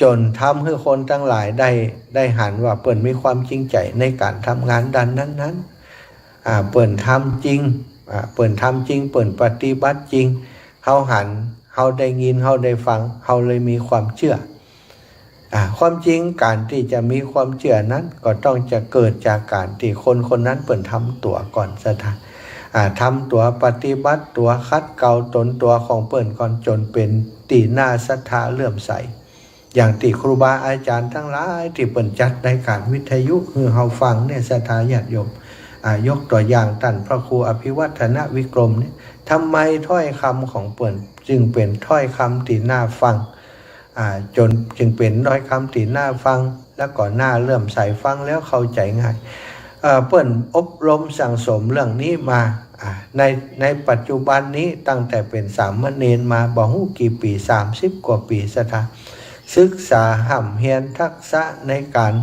จ๋นทำหื้อคนตังหลายได้ ได้หันว่าเปิ้นมีความจริงใจ๋ในก๋านทำงานด้านนั้นๆ อ่า เปิ้นทำจริง อ่า เปิ้นทำจริง เปิ้นปฏิบัติจริง เฮาหัน เฮาได้ยิน เฮาได้ฟัง เฮาเลยมีความเจื้อ อ่า ความจริงก๋านตี้จะมีความเจื้อนั้นก็ต้องจะเกิดจากก๋านตี้คนคนนั้นเปิ้นทำตั๋วก่อน ศรัทธา อ่า ทำตั๋ว ปฏิบัติตั๋ว ขัดเกลาต๋นตั๋วของเปิ้นก่อน จ๋นเป๋นตี้น่าศรัทธาเลื่อมใส อย่างตี้ครูบาอาจ๋ารย์ตังหลายตี้เปิ้นจัดรายก๋านวิทยุหื้อเฮาฟังเนี่ย ศรัทธาญาติโยม อ่า ยกตั๋วอย่างต้านพระครูอภิวัฒนวิกรมเนี่ย ทำไมถ้อยกำของเปิ้นจึงเป๋นถ้อยกำตี้น่าฟัง อ่า จ๋นจึงเป๋นถ้อยกำตี้น่าฟัง แล้วก็น่าเลื่อมใส ฟังแล้วเข้าใจ๋ง่าย เอ่อ เปิ้นอบรมสั่งสมเรื่องนี้มา อ่า ใน ในปัจจุบันนี้ตั้งแต่เป๋นสามเณรมาบ่ฮู้กี่ปี๋ สามสิบกว่าปี๋ ศรัทธา ศึกษาฮ่ำเฮียนทักษะในก๋าน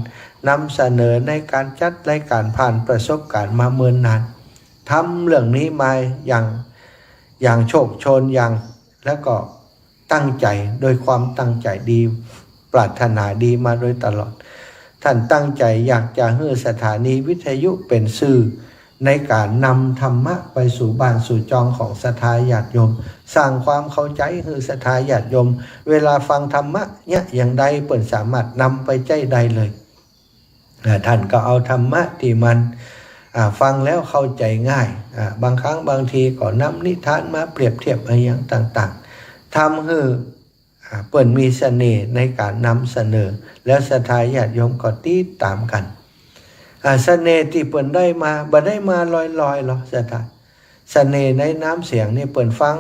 นำเสนอ ในก๋านจัดรายก๋าน ผ่านประสบก๋ารณ์มาเมินนาน ทำเรื่องนี้มาอย่าง อย่างโชกโชน อย่าง แล้วก็ตั้งใจ๋ โดยความตั้งใจ๋ดี ปรารถนาดีมาโดยตลอด ต้านตั้งใจ๋อยากจะหื้อสถานีวิทยุเป๋นสื่อในก๋านนำธรรมะไปสู่บ้านสู่จองของศรัทธาญาติโยม สร้างความเข้าใจ๋หื้อศรัทธาญาติโยม เวลาฟังธรรมะเนี่ยอย่างใดเปิ้นสามารถนำไปใจ๊ได้เลย อ่า ต้านก็เอาธรรมะตี้มัน อ่า ฟังแล้วเข้าใจ๋ง่าย อ่า บางครั้งบางทีก็นำนิทานมาเปรียบเทียบอะหยังต่างๆ ทำหื้อ อ่า เปิ้นมีเสน่ห์ในก๋านนำเสนอ แล้วศรัทธาญาติโยมก็ติดต๋ามกั๋น อ่า เสน่ห์ตี้เปิ้นได้มา บ่ได้มาลอยๆ หรอกศรัทธา เสน่ห์ในน้ำเสียงนี่เปิ้นฟัง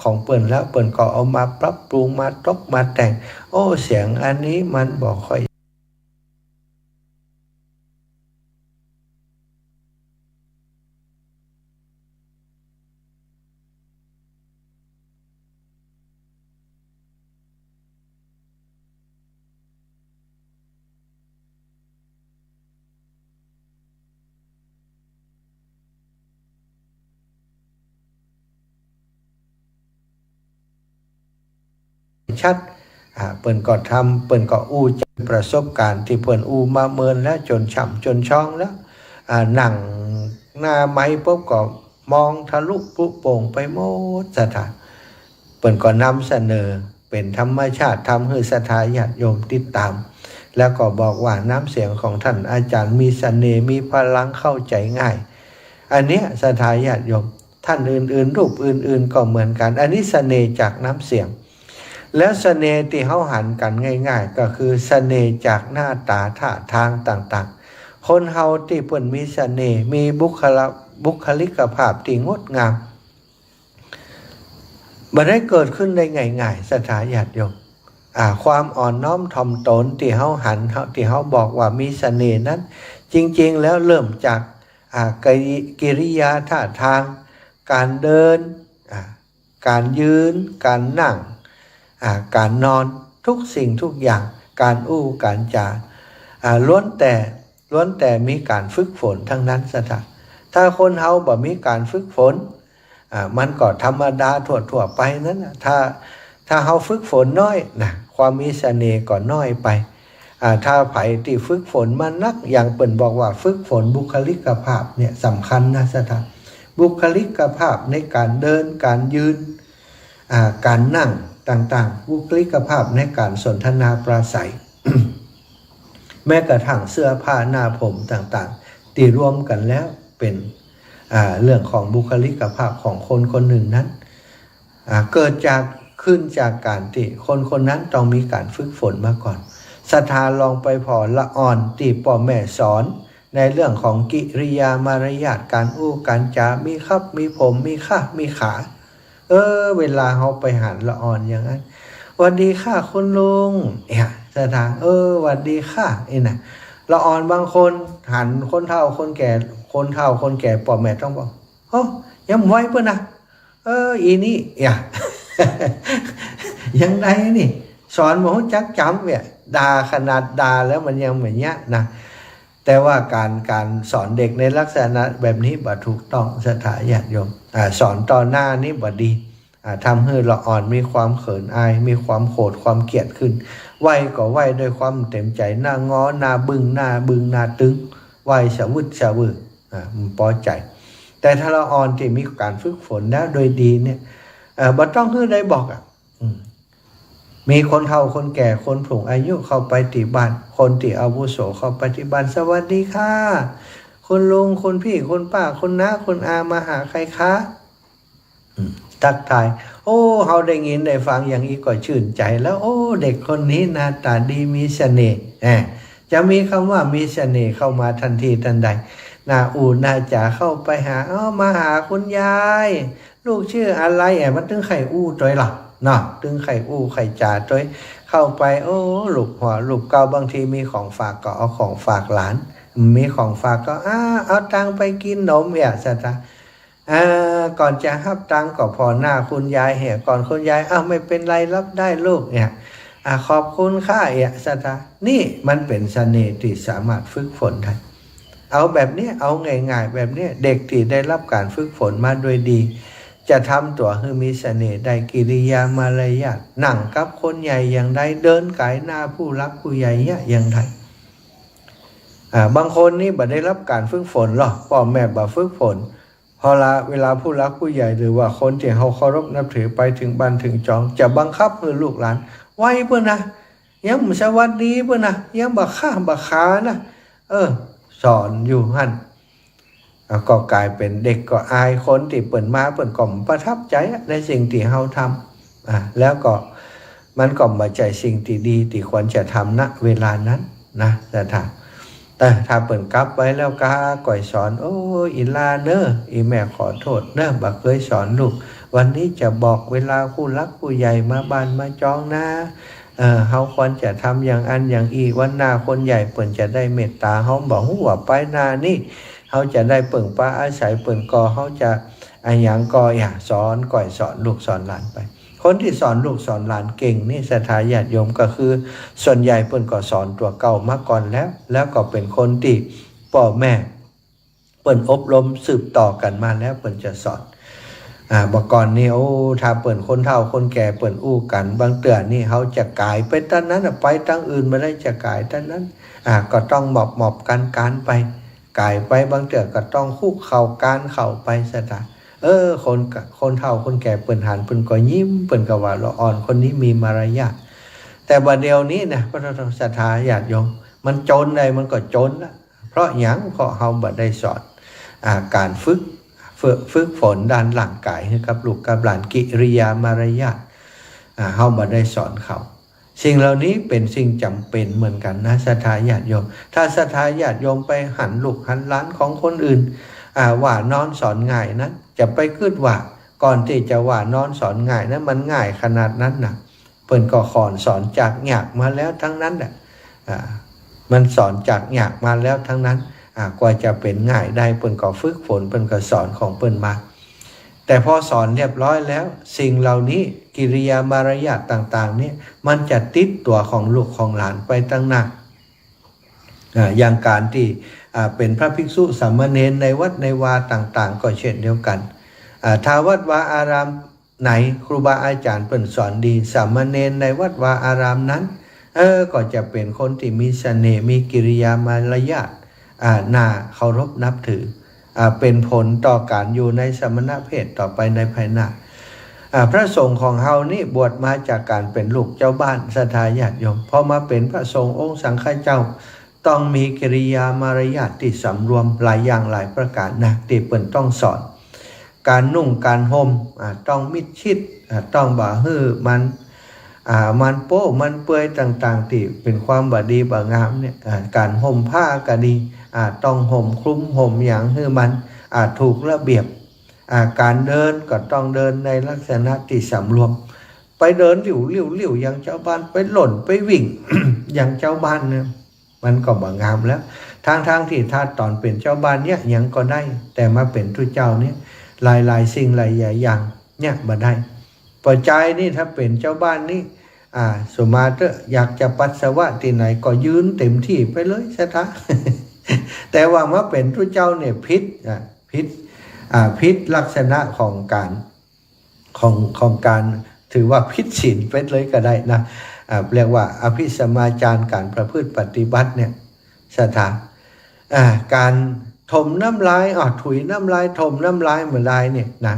ของเปิ้นแล้ว เปิ้นก็เอามาปรับปรุง มาตกมาแต่ง โอ้ เสียงอันนี้มันบ่ค่อย ชัด อ่า เปิ้นก็ทำ เปิ้นก็อู้จากประสบก๋ารณ์ตี้เปิ้นอู้มาเมินแล้ว จ๋นฉ่ำจ๋นชองแล้ว อ่า นั่งหน้าไมค์ปุ๊บก็มองทะลุปรุโปร่งไปหมดศรัทธา เปิ้นก็นำเสนอเป๋นธรรมชาติ ทำหื้อศรัทธาญาติโยมติดต๋าม แล้วก็บอกว่าน้ำเสียงของต้านอาจ๋ารย์มีเสน่ห์ มีพลัง เข้าใจ๋ง่าย อันเนี้ยศรัทธาญาติโยม ท่านอื่นๆ รูปอื่นๆ ก็เหมือนกั๋น อันนี้เสน่ห์จากน้ำเสียง แล้วเสน่ห์ตี้เฮาหันกั๋นง่ายๆ ก็คือเสน่ห์จากหน้าต๋าท่าตางต่างๆ คนเฮาตี้เปิ้นมีเสน่ห์ มีบุคละ- บุคลิกภาพตี้งดงาม บ่ได้เกิดขึ้นได้ง่ายๆ ศรัทธาญาติโยม อ่า ความอ่อนน้อมถ่อมตนตี้เฮาหัน เฮา- ตี้เฮาบอกว่ามีเสน่ห์นั้น จริงๆ แล้วเริ่มจาก อ่า กิริ- กิริยาท่าตาง ก๋านเดิน อ่า ก๋านยืน ก๋านนั่ง อ่า ก๋านนอน ทุกสิ่งทุกอย่าง ก๋านอู้ก๋านจ๋า อ่า ล้วนแต่ ล้วนแต่มีก๋านฝึกฝนตังนั้น ศรัทธา ถ้าคนเฮาบ่มีก๋านฝึกฝน อ่า มันก็ธรรมดาทั่วๆ ไปนั้นน่ะ ถ้า- ถ้าเฮาฝึกฝนน้อยนะ ความมีเสน่ห์ก็น้อยไป อ่า ถ้าใผตี้ฝึกฝนมานัก อย่างเปิ้นบอกว่าฝึกฝนบุคลิกภาพเนี่ยสำคัญนะ ศรัทธา บุคลิกภาพในก๋านเดิน ก๋านยืน อ่า ก๋านนั่งต่างๆ บุคลิกภาพในก๋านสนทนาปราศรัย แม้กระทั่งเสื้อผ้าหน้าผมต่างๆ ตี้รวมกั๋นแล้วเป๋น อ่า เรื่องของบุคลิกภาพของคนคนนึ่งนั้น อ่า เกิดจาก ขึ้นจากก๋านตี้คนคนนั้นต้องมีก๋านฝึกฝนมาก่อน ศรัทธาลองไปผ่อละอ่อนตี้ป้อแม่สอน ในเรื่องของกิริยามารยาท ก๋านอู้ก๋านจ๋า มีครับ มีผม มีค่า มีขา เออ เวลาเฮาไปหันละอ่อนอย่างนั้น "หวัดดีค่ะคุณลุง" เนี่ย ศรัทธา "เออ หวัดดีค่ะ" นี่นะ ละอ่อนบางคนหันคนเฒ่าคนแก่ คนเฒ่าคนแก่ป้อแม่ต้องบอก "โอ้ ยังบ่ไหวเปิ้นนะ เออ อีนี่" เนี่ย ยังไดนี่ สอนบ่ฮู้จักจ๋ำเนี่ย ด่า ขนาดด่าแล้วมันยังบ่เยียะนะ แต่ว่าก๋าน- ก๋านสอนเด็กในลักษณะแบบนี้บ่ถูกต้อง ศรัทธาญาติโยม อ่า สอนต่อหน้านี่บ่ดี อ่า ทำหื้อละอ่อนมีความเขินอาย มีความโขดความเกลียดขึ้น ไหว้ก็ไหว้ด้วยความเต็มใจ๋ หน้างอ หน้าบึ้ง หน้าบึ้ง หน้าตึง ไหว้สะวึดสะวือ อ่า มันปอใจ๋ แต่ถ้าละอ่อนตี้มีก๋านฝึกฝนแล้วโดยดีเนี่ย เอ่อ บ่ต้องหื้อได้บอกอะ อืม มีคนเฒ่าคนแก่คนสูงอายุเข้าไปตี้บ้าน คนตี้อาวุโสเข้าไปตี้บ้าน "สวัสดีค่ะ คุณลุง คุณพี่ คุณป้า คุณน้า คุณอา มาหาใครคะ" อืม ตั๊กทาย โอ้ เฮาได้ยินได้ฟังอย่างอี้ก็ชื่นใจ๋แล้ว โอ้ เด็กคนนี้หน้าต๋าดี มีเสน่ห์ แหม จะมีกำว่ามีเสน่ห์เข้ามาตันทีตันใด หน้าอู้หน้าจ๋าเข้าไปหา "เอ้า มาหาคุณยาย ลูกจื้ออะไร" แหม มันตึงใค่อู้ตวยล่ะเนาะ ตึงใค่อู้ใค่จ๋าตวย เข้าไป โอ้ ลูกหัวลูกเก่า บางทีมีของฝากก็เอาของฝากหลาน มีของฝากก็ "อ้า เอาตังค์ไปกิ๋นหนม" เนี่ย ศรัทธา อ่า ก่อนจะฮับตังค์ก็ผ่อหน้าคุณยายเหียก่อน คุณยาย "อ้าว ไม่เป็นไร รับได้ลูก" เนี่ย "อ่า ขอบคุณค่ะ" เนี่ย ศรัทธา นี่มันเป๋นเสน่ห์ตี้สามารถฝึกฝนได้ เอาแบบเนี้ย เอาง่ายๆ แบบเนี้ย เด็กตี้ได้ฮับก๋านฝึกฝนมาโดยดี จะทำตั๋วหื้อมีเสน่ห์ได้ กิริยามารยาท นั่งกับคนใหญ่อย่างใด เดินก๋ายหน้าผู้หลักผู้ใหญ่เนี่ยอย่างใด อ่า บางคนนี่บ่ได้ฮับก๋านฝึกฝนหรอก ป้อแม่บ่ฝึกฝน พอละ เวลาผู้หลักผู้ใหญ่ หรือว่าคนตี้เฮาเคารพนับถือไปเถิงบ้านเถิงจอง จะบังคับหื้อลูกหลาน "ไหว้เปิ้นนะ ยังบ่สวัสดีเปิ้นนะ ยังบ่ค่าบ่ขานะ เออ" สอนอยู่หั้น อ่ะ ก็ก๋ายเป๋นเด็กก็อาย คนตี้เปิ้นมาเปิ้นก็บ่ประทับใจ๋อะ ในสิ่งตี้เฮาทำ อ่ะ แล้วก็มันก็บ่ใจ้สิ่งตี้ดีตี้ควรจะทำ ณ เวลานั้นนะ ศรัทธา แต่ถ้าเปิ้นกลับไปแล้วก็ก้อยสอน "โอ้ อีหล้าเน่อ อีแม่ขอโต้ษเน่อ บ่เกยสอนลูก วันนี้จะบอก เวลาผู้หลักผู้ใหญ่มาบ้านมาจองนะ เออ เฮาควรจะทำอย่างอั้นอย่างอี้ วันหน้าคนใหญ่เปิ้นจะได้เมตต๋า เฮาบ่ฮู้ว่าปายหน้านี้ เฮาจะได้เปิ้งปาอาศัยเปิ้นก่อ เฮาจะอะหยังก่อ" เนี่ย สอน ก้อยสอนลูกสอนหลานไป คนตี้สอนลูกสอนหลานเก่งนี่ ศรัทธาญาติโยม ก็คือส่วนใหญ่เปิ้นก็สอนตั๋วเก่ามาก่อนแล้ว แล้วก็เป๋นคนตี้ป้อแม่เปิ้นอบรมสืบต่อกั๋นมาแล้วเปิ้นจะสอน อ่า บ่าก่อนนี่ โอ้ ถ้าเปิ้นคนเฒ่าคนแก่เปิ้นอู้กั๋น บางเตื้อนี่เฮาจะก๋ายไปตังนั้นน่ะ ไปตังอื่นบ่ได้ จะก๋ายตังนั้น อ่า ก็ต้องหมอบๆ กั๋นๆ ไป ก๋ายไป บางเตื้อก็ต้องคุกเข่าคลานเข่าไป ศรัทธา เออ คน คนเฒ่าคนแก่เปิ้นหันเปิ้นก็ยิ้ม เปิ้นก็ว่า ละอ่อนคนนี้มีมารยาท แต่บ่าเดี่ยวนี้นะ พระศรัทธาญาติโยม มันจนใดมันก็จนละ เพราะหยัง เพราะเฮาบ่ได้สอน อ่า ก๋านฝึก ฝึก ฝึกฝนด้านร่างกายหื้อกับลูกกับหลาน กิริยามารยาท อ่า เฮาบ่ได้สอนเขา สิ่งเหล่านี้เป๋นสิ่งจ๋ำเป๋นเหมือนกั๋นนะ ศรัทธาญาติโยม ถ้าศรัทธาญาติโยมไปหันลูกหันหลานของคนอื่น อ่า ว่านอนสอนง่ายนั้น จะไปกึ๊ดว่าก่อนตี้จะว่านอนสอนง่ายนั้น มันง่ายขนาดนั้นน่ะ เปิ้นก็ค่อนสอนจากยากมาแล้วตังนั้นแหละ อ่า มันสอนจากยากมาแล้วตังนั้น อ่า กว่าจะเป๋นง่ายได้ เปิ้นก็ฝึกฝน เปิ้นก็สอนของเปิ้นมา แต่พอสอนเรียบร้อยแล้ว สิ่งเหล่านี้ กิริยามารยาทต่างๆ เนี่ย มันจะติดตั๋วของลูกของหลานไปตังนาน อ่า อย่างก๋านตี้ อ่า เป๋นพระภิกษุสามเณรในวัดในวาต่างๆ ก็เช่นเดียวกั๋น อ่า ถ้าวัดวาอารามไหนครูบาอาจ๋ารย์เปิ้นสอนดี สามเณรในวัดวาอารามนั้น เออ ก็จะเป๋นคนตี้มีเสน่ห์ มีกิริยามารยาท อ่า น่าเคารพนับถือ อ่า เป๋นผลต่อก๋านอยู่ในสมณเพศต่อไปในภายหน้า อ่า พระสงฆ์ของเฮานี่บวชมาจากก๋านเป๋นลูกเจ้าบ้าน ศรัทธาญาติโยม พอมาเป๋นพระสงฆ์องค์สังฆเจ้า ต้องมีกิริยามารยาทตี้สำรวมหลายอย่างหลายประก๋านนะ ตี้เปิ้นต้องสอน ก๋านนุ่งก๋านห่ม อ่า ต้องมิดชิด อ่า ต้องบ่หื้อมัน อ่า มันโป๊มันเปือยต่างๆ ตี้เป๋นความบ่ดีบ่งามเนี่ย อ่า ก๋านห่มผ้าก็ดี อ่า ต้องห่มคลุมห่มหยังหื้อมัน อ่า ถูกระเบียบ อ่า ก๋านเดินก็ต้องเดินในลักษณะตี้สำรวม ไปเดินหลิ้วๆๆ อย่างจาวบ้าน ไปหล่นไปวิ่ง อย่างจาวบ้านเนี่ย มันก็บ่งามแล้ว ตังๆ ตี้ถ้าต๋อนเป๋นจาวบ้านเนี่ยหยังก็ได้ แต่มาเป๋นตุ๊เจ้าเนี่ย หลายๆ สิ่งหลายๆ อย่างเนี่ยบ่ได้ ปอจายนี่ถ้าเป๋นจาวบ้านนี่ อ่า สมมาเต๊อะ อยากจะปัสสาวะตี้ไหนก็ยืนเต็มตี้ไปเลย ศรัทธา แต่ว่ามาเป๋นตุ๊เจ้าเนี่ยผิด อ่า ผิด อ่า ผิดลักษณะของก๋าน ของ ของก๋าน ถือว่าผิดศีลไปเลยก็ได้นะ อ่า เรียกว่าอภิสมมาจารก๋านประพฤติปฏิบัติเนี่ย ศรัทธา อ่า ก๋านถมน้ำลาย อ่า ถุยน้ำลาย ถมน้ำลายเมื่อใดเนี่ยนะ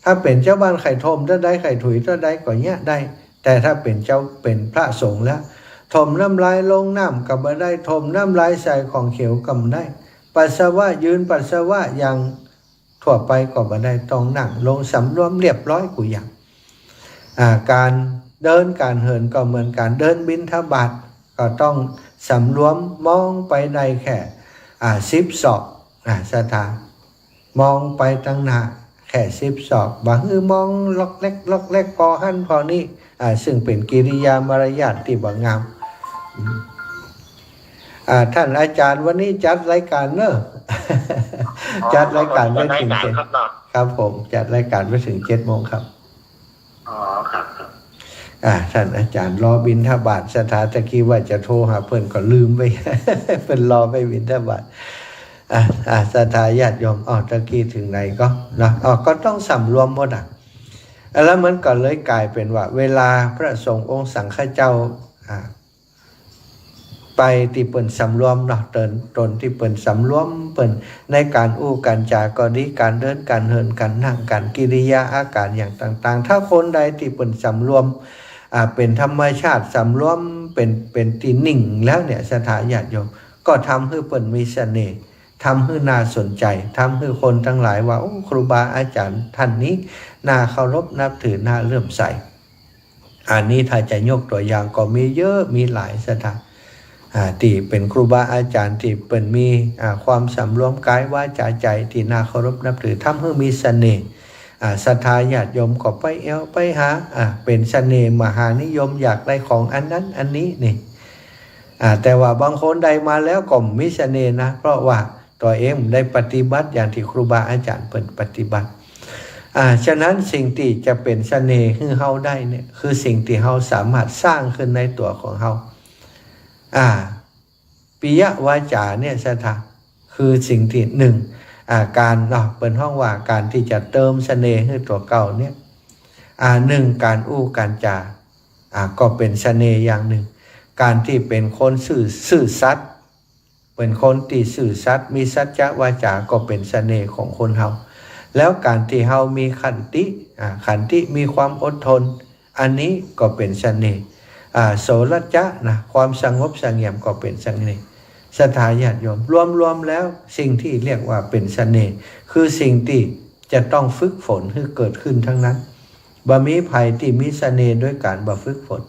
ถ้าเป๋นจาวบ้านใค่ถมเต้าใด ใค่ถุยเต้าใดก็เยียะได้ แต่ถ้าเป๋นเจ้า เป๋นพระสงฆ์แล้ว ถมน้ำลายลงน้ำก็บ่ได้ ถมน้ำลายใส่ของเขียวก็บ่ได้ ปัสสาวะ ยืนปัสสาวะอย่าง ทั่วไปก็บ่ได้ ต้องนั่งลงสำรวมเรียบร้อยกู้อย่าง อ่า ก๋านเดินก๋านเหินก็เหมือนกั๋น เดินบิณฑบาตก็ต้องสำรวม มองไปได้แค่ อ่า สิบศอก อ่า ศรัทธา มองไปตังหน้าแค่สิบศอก บ่หื้อมองล็อกแล็กล็อกแล็ก ผ่อหั้นผ่อนี้ อ่า ซึ่งเป๋นกิริยามารยาทตี้บ่งาม อืม อ่า ต้านอาจ๋ารย์ วันนี้จัดรายก๋านเนาะ อ๋อ จัดรายก๋านไว้เถิงเจ็ด ครับเนาะ ครับผม จัดรายก๋านไว้เถิงเจ็ดโมงครับ อ๋อ ครับ ครับ อ่า ต้านอาจ๋ารย์รอบิณฑบาต ศรัทธา ตะกี้ว่าจะโทรหาเปิ้นก็ลืมไป เปิ้นรอไปบิณฑบาต อ่า อ่า ศรัทธาญาติโยม อ้อ ตะกี้เถิงไหนก็เนาะ อ้อ ก็ต้องสำรวมหมดอ่ะ แล้วมันก็เลยก๋ายเป๋นว่า เวลาพระสงฆ์องค์สังฆเจ้า อ่า ไปตี้เปิ้นสำรวมเนาะ ต๋น ต๋นตี้เปิ้นสำรวมเปิ้น ในก๋านอู้ก๋านจาก็ดี ก๋านเดินก๋านเหิน ก๋านนั่ง ก๋านกิริยาอาก๋ารอย่างต่างๆ ถ้าคนใดตี้เปิ้นสำรวม อ่า เป๋นธรรมชาติสำรวม เป๋น เป๋นตี้นิ่งแล้วเนี่ย ศรัทธาญาติโยม ก็ทำหื้อเปิ้นมีเสน่ห์ ทำหื้อน่าสนใจ๋ ทำหื้อคนตังหลายว่า โอ้ ครูบาอาจ๋ารย์ต้านนี้น่าเคารพนับถือ น่าเลื่อมใส อันนี้ถ้าจะยกตั๋วอย่างก็มีเยอะ มีหลาย ศรัทธา อ่า ตี้เป๋นครูบาอาจ๋ารย์ตี้เปิ้นมี อ่า ความสำรวมก๋ายวาจ๋าใจ๋ตี้น่าเคารพนับถือ ทำหื้อมีเสน่ห์ อ่า ศรัทธาญาติโยมก็ไปแอ่วไปหา อ่า เป๋นเสน่ห์มหานิยม อยากได้ของอันนั้นอันนี้นี่ อ่า แต่ว่าบางคนได้มาแล้วก็มีเสน่ห์นะ เพราะว่าตั๋วเองได้ปฏิบัติอย่างตี้ครูบาอาจ๋ารย์เปิ้นปฏิบัติ อ่า ฉะนั้นสิ่งตี้จะเป๋นเสน่ห์หื้อเฮาได้เนี่ย คือสิ่งตี้เฮาสามารถสร้างขึ้นในตั๋วของเฮา อ่า ปิยวาจ๋าเนี่ย ศรัทธา คือสิ่งตี้หนึ่ง อ่า ก๋านเนาะ เปิ้นฮ้องว่าก๋านตี้จะเติมเสน่ห์หื้อตั๋วเก่าเนี่ย อ่า หนึ่ง ก๋านอู้ก๋านจา อ่า ก็เป๋นเสน่ห์อย่างหนึ่ง ก๋านตี้เป๋นคนซื่อ ซื่อสัตย์ เป๋นคนตี้ซื่อสัตย์ มีสัจจวาจา ก็เป๋นเสน่ห์ของคนเฮา แล้วก๋านตี้เฮามีขันติ อ่า ขันติ มีความอดทน อันนี้ก็เป๋นเสน่ห์ อ่า โสรัจจะนะ ความสงบเสงี่ยมก็เป๋นเสน่ห์ ศรัทธาญาติโยม รวมๆ แล้วสิ่งตี้เรียกว่าเป๋นเสน่ห์ คือสิ่งตี้ จะต้องฝึกฝนหื้อเกิดขึ้นทั้งนั้น บ่มีใผตี้มีเสน่ห์โดยก๋านบ่ฝึกฝน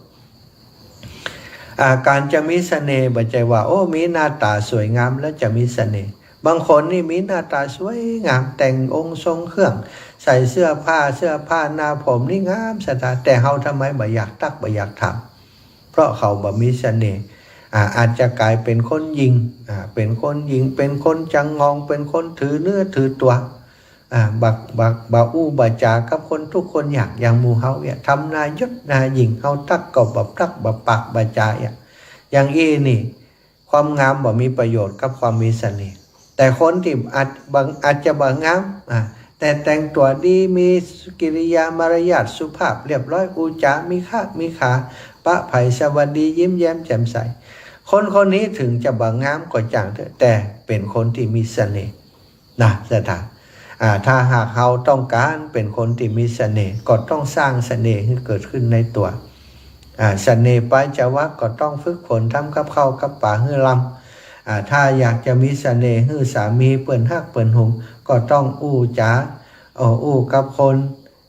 อ่า ก๋านจะมีเสน่ห์บ่ใจ้ว่า โอ้ มีหน้าต๋าสวยงามแล้วจะมีเสน่ห์ บางคนนี่มีหน้าต๋าสวยงาม แต่งองค์ทรงเครื่อง ใส่เสื้อผ้า เสื้อผ้าหน้าผมนี่งามศรัทธา แต่เฮาทำไมบ่อยากตั๊ก บ่อยากถาม เพราะเขาบ่มีเสน่ห์ อ่า อาจจะก๋ายเป๋นคนหยิ่ง อ่า เป๋นคนหยิ่ง เป๋นคนจังงอง เป๋นคนถือเนื้อถือตั๋ว อ่า บ่ บ่ บ่อู้บ่จ๋ากับคนทุกข์คนยาก อย่างหมู่เฮาเนี่ย ทำหน้ายศหน้าหยิ่ง เฮาตั๊กก็บ่ตั๊ก บ่ปากบ่จ๋าเนี่ย อย่างอี้นี่ ความงามบ่มีประโยชน์กับความมีเสน่ห์ แต่คนตี้อาจ บาง อาจจะบ่งาม อ่า แต่แต่งตั๋วดี มีกิริยามารยาทสุภาพเรียบร้อย อู้จ๋ามีค่ามีขา ปะใผสวัสดี ยิ้มแย้มแจ่มใส คนคนนี้ถึงจะบ่งามก็จ้างเต๊อะ แต่เป๋นคนตี้มีเสน่ห์ นะศรัทธา อ่า ถ้าหากเฮาต้องก๋านเป๋นคนตี้มีเสน่ห์ ก็ต้องสร้างเสน่ห์หื้อเกิดขึ้นในตั๋ว อ่า เสน่ห์ปัญจวัครย์ก็ต้องฝึกฝนทำกับข้าวกับป๋าหื้อลำ อ่า ถ้าอยากจะมีเสน่ห์หื้อสามีเปิ้นฮักเปิ้นหวง ก็ต้องอู้จ๋า เอ่อ อู้กับคน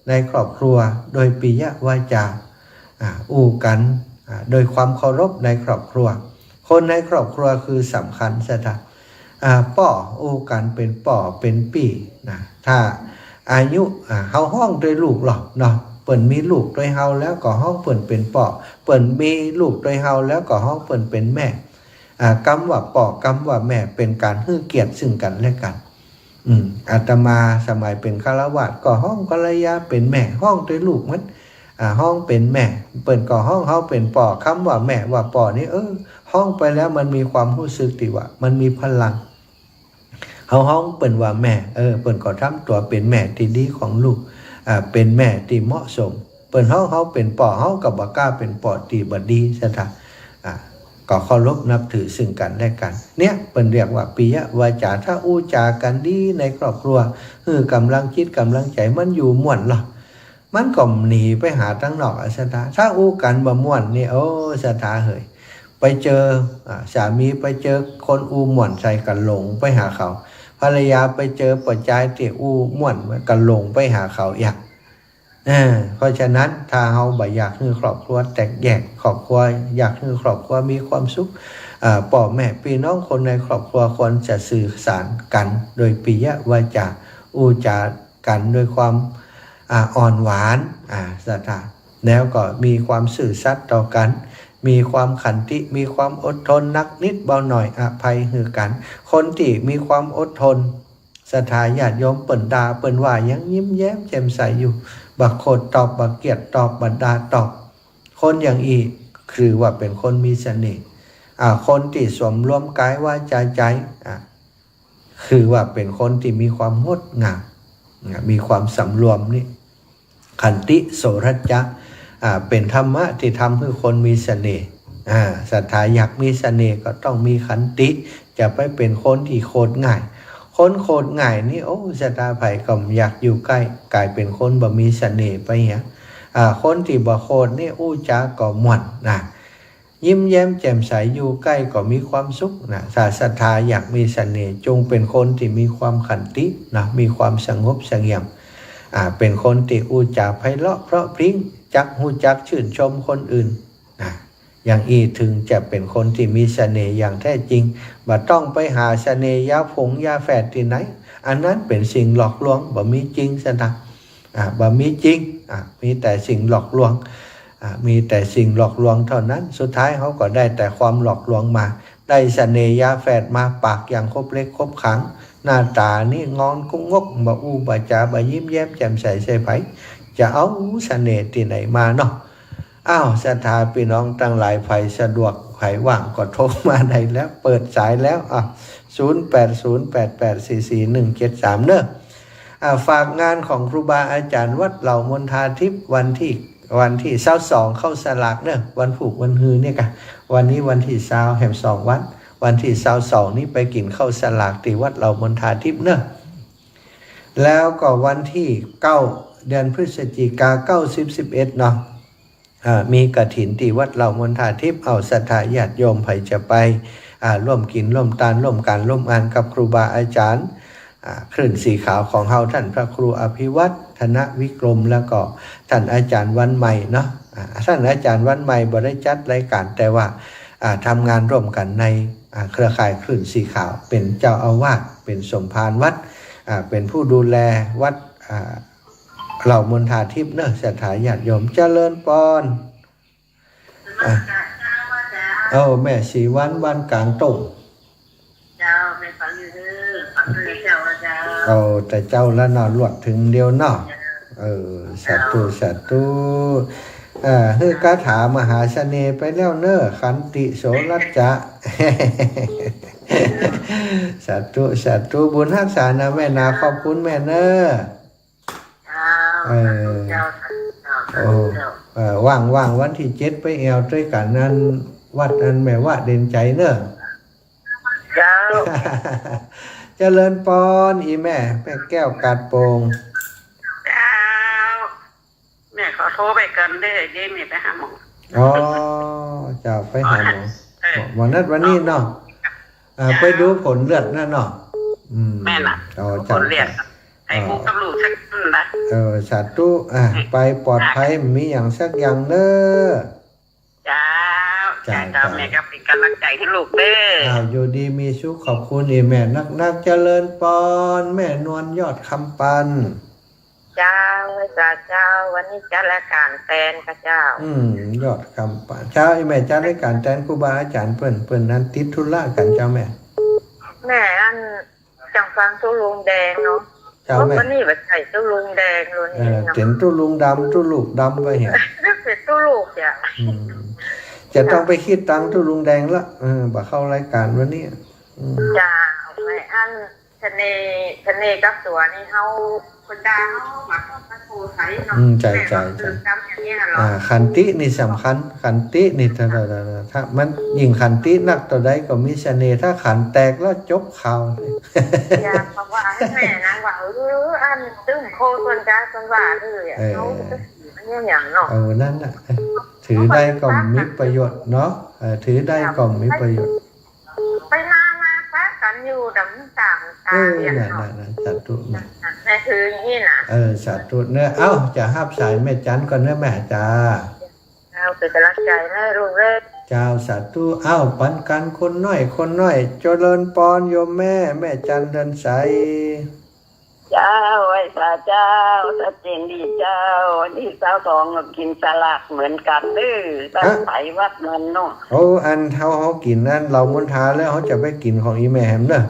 ในครอบครัวโดยปิยวาจา อ่า อู้กั๋น อ่า โดยความเคารพในครอบครัว คนในครอบครัวคือสำคัญศรัทธา อ่า ป้อ อู้กั๋นเป๋นป้อเป๋นปี้นะ ถ้าอายุ อ่า เฮาฮ้องตวยลูกลอเนาะ เปิ้นมีลูกตวยเฮาแล้วก็ฮ้องเปิ้นเป๋นป้อ เปิ้นมีลูกตวยเฮาแล้วก็ฮ้องเปิ้นเป๋นแม่ อ่า กำว่าป้อ กำว่าแม่ เป๋นก๋านหื้อเกียรติซึ่งกั๋นและกั๋น อืม อาตมาสมัยเป๋นฆราวาสก็ฮ้องภรรยาเป๋นแม่ ฮ้องตวยลูกมัน อ่า ฮ้องเป๋นแม่ เปิ้นก็ฮ้องเฮาเป๋นป้อ กำว่าแม่ว่าป้อนี่ เออ ฮ้องไปแล้วมันมีความฮู้สึกตี้ว่ามันมีพลัง เฮาฮ้องเปิ้นว่าแม่ เออ เปิ้นก็ทำตั๋วเป๋นแม่ตี้ดีของลูก อ่า เป๋นแม่ตี้เหมาะสม เปิ้นฮ้องเฮาเป๋นป้อ เฮาก็บ่กล้าเป๋นป้อตี้บ่ดีศรัทธา อ่า ก็เคารพนับถือซึ่งกั๋นและกั๋น เนี่ยเปิ้นเรียกว่าปิยวาจา ถ้าอู้จ๋ากั๋นดีในครอบครัว หื้อก๋ำลังจิตก๋ำลังใจ๋มันอยู่ม่วนลอ มันก็หนีไปหาตังนอกอะศรัทธา ถ้าอู้กั๋นบ่ม่วนนี่ โอ้ ศรัทธาเหย ไปเจอ อ่า สามีไปเจอคนอู้ม่วนใส่ก็หลงไปหาเขา ภรรยาไปเจอป้อจายตี้อู้ม่วนก็หลงไปหาเขาอย่าง เออ เพราะฉะนั้นถ้าเฮาบ่อยากหื้อครอบครัวแตกแยก ครอบครัว อยากหื้อครอบครัวมีความสุข อ่า ป้อแม่ปี้น้องคนในครอบครัวควรจะสื่อสารกั๋นโดยปิยวาจา อู้จ๋ากั๋นโดยความ อ่า อ่อนหวาน อ่า ศรัทธา แล้วก็มีความซื่อสัตย์ต่อกั๋น มีความขันติ มีความอดทน หนักนิดเบาหน่อย อภัยหื้อกั๋น คนตี้มีความอดทน ศรัทธาญาติโยม เปิ้นด่าเปิ้นว่ายังยิ้มแย้มแจ่มใสอยู่ บ่โขดตอบ บ่เกลียดตอบ บ่ด่าตอบ คนอย่างอี้ถือว่าเป๋นคนมีเสน่ห์ อ่า คนตี้สำรวมกายวาจาใจ๋ อ่า ถือว่าเป๋นคนตี้มีความงดงาม อ่า มีความสำรวมนี่ ขันติโสรัจจะ อ่า เป๋นธรรมะตี้ทำหื้อคนมีเสน่ห์ อ่า ศรัทธาอยากมีเสน่ห์ก็ต้องมีขันติ จะไปเป๋นคนตี้โขดง่าย คนโขดง่ายนี่ โอ้ ศรัทธาใผก็บ่อยากอยู่ใก้ ก๋ายเป๋นคนบ่มีเสน่ห์ไปเหีย อ่า คนตี้บ่โขดนี่อู้จ๋าก็ม่วนนะ ยิ้มแย้มแจ่มใส อยู่ใก้ก็มีความสุขนะ ถ้าศรัทธาอยากมีเสน่ห์ จงเป๋นคนตี้มีความขันตินะ มีความสงบเสงี่ยม อ่า เป๋นคนตี้อู้จ๋าไพเราะเพราะพริ้ง จักฮู้จักชื่นชมคนอื่นนะ อย่างอี้ถึงจะเป๋นคนตี้มีเสน่ห์อย่างแท้จริง บ่ต้องไปหาเสน่ห์ยาฝงยาแฝดตี้ไหน อันนั้นเป๋นสิ่งหลอกลวง บ่มีจริงศรัทธา อ่า บ่มีจริง อ่า มีแต่สิ่งหลอกลวง อ่า มีแต่สิ่งหลอกลวงเท่านั้น สุดท้ายเฮาก็ได้แต่ความหลอกลวงมา ได้เสน่ห์ยาแฝดมา ปากอย่างคบเหล็กคบขัง หน้าต๋านี่งอนกุ๊กงก บ่อู้บ่จ๋า บ่ยิ้มแย้มแจ่มใสใส่ใผ จะเอาเสน่ห์ตี้ไหนมาเนาะ อ้าว ศรัทธาปี้น้องตังหลาย ใผสะดวกใผว่างก็โทรมาได้แล้ว เปิดสายแล้ว อ่ะ ศูนย์แปดศูนย์แปดแปดสี่สี่หนึ่งเจ็ดสาม เนาะ อ่า ฝากงานของครูบาอาจ๋ารย์วัดเหล่ามณฑาทิพย์ วันตี้ วันตี้ซาวสองเข้าสลากเนาะ วันพูกวันฮือเนี่ยกะ วันนี้วันตี้ซาวแหมสองวัน วันตี้ซาวสองนี้ไปกิ๋นเข้าสลากตี้วัดเหล่ามณฑาทิพย์เนาะ แล้วก็วันตี้เก้า เดือนพฤศจิกา เก้า สิบ สิบเอ็ด เนาะ อ่า มีกฐินตี้วัดเหล่ามณฑาทิพย์ เอาศรัทธาญาติโยมใผจะไป อ่า ร่วมกิ๋นร่วมตานร่วมก๋านร่วมงานกับครูบาอาจ๋ารย์ อ่า คลื่นสีขาวของเฮา ท่านพระครูอภิวัฒน์ ธนวิกรม แล้วก็ท่านอาจารย์วันใหม่เนาะ อ่า ท่านอาจารย์วันใหม่บ่ได้จัดรายการ แต่ว่า อ่า ทำงานร่วมกันใน อ่า เครือข่ายคลื่นสีขาว เป็นเจ้าอาวาส เป็นสมภารวัด อ่า เป็นผู้ดูแลวัด อ่า เหล่ามณฑาทิพย์เนอะ ศรัทธาญาติโยม เจริญปอน อ่ะ เอ้า แม่ศรีวรรณ บ้านกลางต้ง เจ้า แม่ฟังอยู่เด้อ ฟังอยู่เจ้า เจ้า เอาแต่เจ้าละเนาะ ลวดเถิงเดียวเนาะ เจ้า เออ สาธุ เจ้า สาธุ เอ่อ หื้อคาถามหาเสน่ห์ไปแล้วเนอะ ขันติโสรัจจะ สาธุ สาธุ บุญฮักษานะแม่นะ ขอบคุณแม่เนอะ เจ้า เออ สาธุเจ้า สาธุเจ้า โอ้ สาธุเจ้า เอ่อ ว่างๆ วันตี้เจ็ดไปแอ่วตวยกั๋น อันวัดอันแม่วะเด่นชัยเนอะ เจ้า เจริญปอน อี่แม่ แม่แก้วกาดโป่ง เจ้า แม่ขอโทรไปก่อนเด้อ เดี๋ยวแม่ไปหาหมอ อ๋อ เจ้า ไปหาหมอ เออ หมอ หมอนัดวันนี้เนาะ อ่า เจ้า ไปดูผลเลือดนั่นเนาะ อืม แม่นน่ะ อ๋อ ผลเลือด เจ้า ให้ อ่า ลูกกับลูกสักคนนะ เออ สาธุ อ่ะ อืม ไปปลอดภัย ค่ะ บ่มีหยังสักอย่างเนอะ เจ้า เจ้า เจ้า เจ้า แม่ก็เป๋นก๋ำลังใจ๋หื้อลูกเด้อ อ้าว อยู่ดีมีสุข ขอบคุณอี่แม่นักๆ เจริญปอน แม่นวลยอดคำปัน เจ้า สาธุเจ้า วันนี้จัดรายก๋านแตนก่ะเจ้า อืม ยอดคำปัน เจ้า อี่แม่จัดรายก๋านแตนครูบาอาจ๋ารย์เปิ้น เปิ้นนั้นติดธุระกั๋นเจ้าแม่ แม่อัน จังฟังตุ๊ลุงแดงเนาะ เจ้าแม่ วันนี้บ่ใจ้ตุ๊ลุงแดงเลย เออ เนาะ เจ๋นตุ๊ลุงดำ ตุ๊ลุงดำไปเหีย นึกเป๋นตุ๊ลุงจ้ะ อืม จะต้องไปคิดตังค์ตุ๊ลุงแดงละ เออ บ่เข้ารายก๋านวันนี้ อืม เจ้า แม่อัน เสน่ห์ เสน่ห์กับตั๋วนี่เฮา คนด่าเฮามาก็มาโทษใส่เนาะ อืม ใจ้ แม่ ใจ้ ก็คือ ใจ้ กำอย่างนี้น่ะเหรอ อ่า ขันตินี่สำคัญ ขันตินี่ ถ้า ถ้า ถ้า ถ้ามันยิ่งขันตินักเต้าใดก็มีเสน่ห์ ถ้าขันแตกแล้วจบข่าว อยากบอกว่าให้แม่นะว่า เออ อันตึ้มโคตรคนจ้าคนว่าเลยอะ เออ เขาจะสีมันเนี่ยอย่างเนาะ เออ นั่นน่ะ ถือได้ก็มีประโยชน์เนาะ เออ ถือได้ก็มีประโยชน์ ไปมามาปะกั๋นอยู่ดำต่างตา เออ เนี่ย นั่นน่ะ นั่นน่ะ สาธุนะ แม่ถืออย่างนี้นะ เออ สาธุเนอะ เอ้า จะฮับสายแม่จันก่อนเนอะแม่จ๋า เอาเป๋นก๋ำลังใจ๋นะลูกเอ้ย เจ้า สาธุ เอ้า ปันกั๋นคนน้อย คนน้อย เจริญปอนโยมแม่ แม่จันเดินใส เจ้า ไหว้สาเจ้า ชัดเจนดีเจ้า นี่สาวทองก็กิ๋นสลากเหมือนกั๋นเด้อ ตั้ง ฮะ ไปวัดมันเนาะ โอ้ อันเฮา เฮากิ๋นอันเหล้ามณฑาแล้ว เฮาจะไปกิ๋นของอี่แม่แหมเนอะ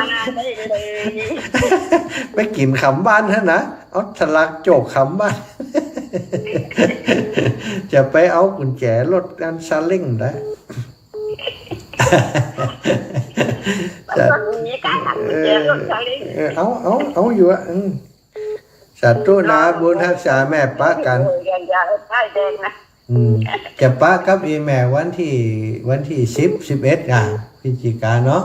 มาได้เลย ไปกิ๋นขำบ้านเถอะนะ เอาสลากโจกขำบ้าน จะไปเอากุญแจรถอันซาเล้งได้ เอากุญแจรถซาเล้ง เออ เอา เอา เอาอยู่อะ อืม สาธุนะ บุญฮักษาแม่ปะกั๋น เออ อย่า อย่าเอาป้ายแดงนะ อืม จะปะกับอี่แม่วันตี้ วันตี้สิบ สิบเอ็ด อ่ะ พฤศจิกาเนาะ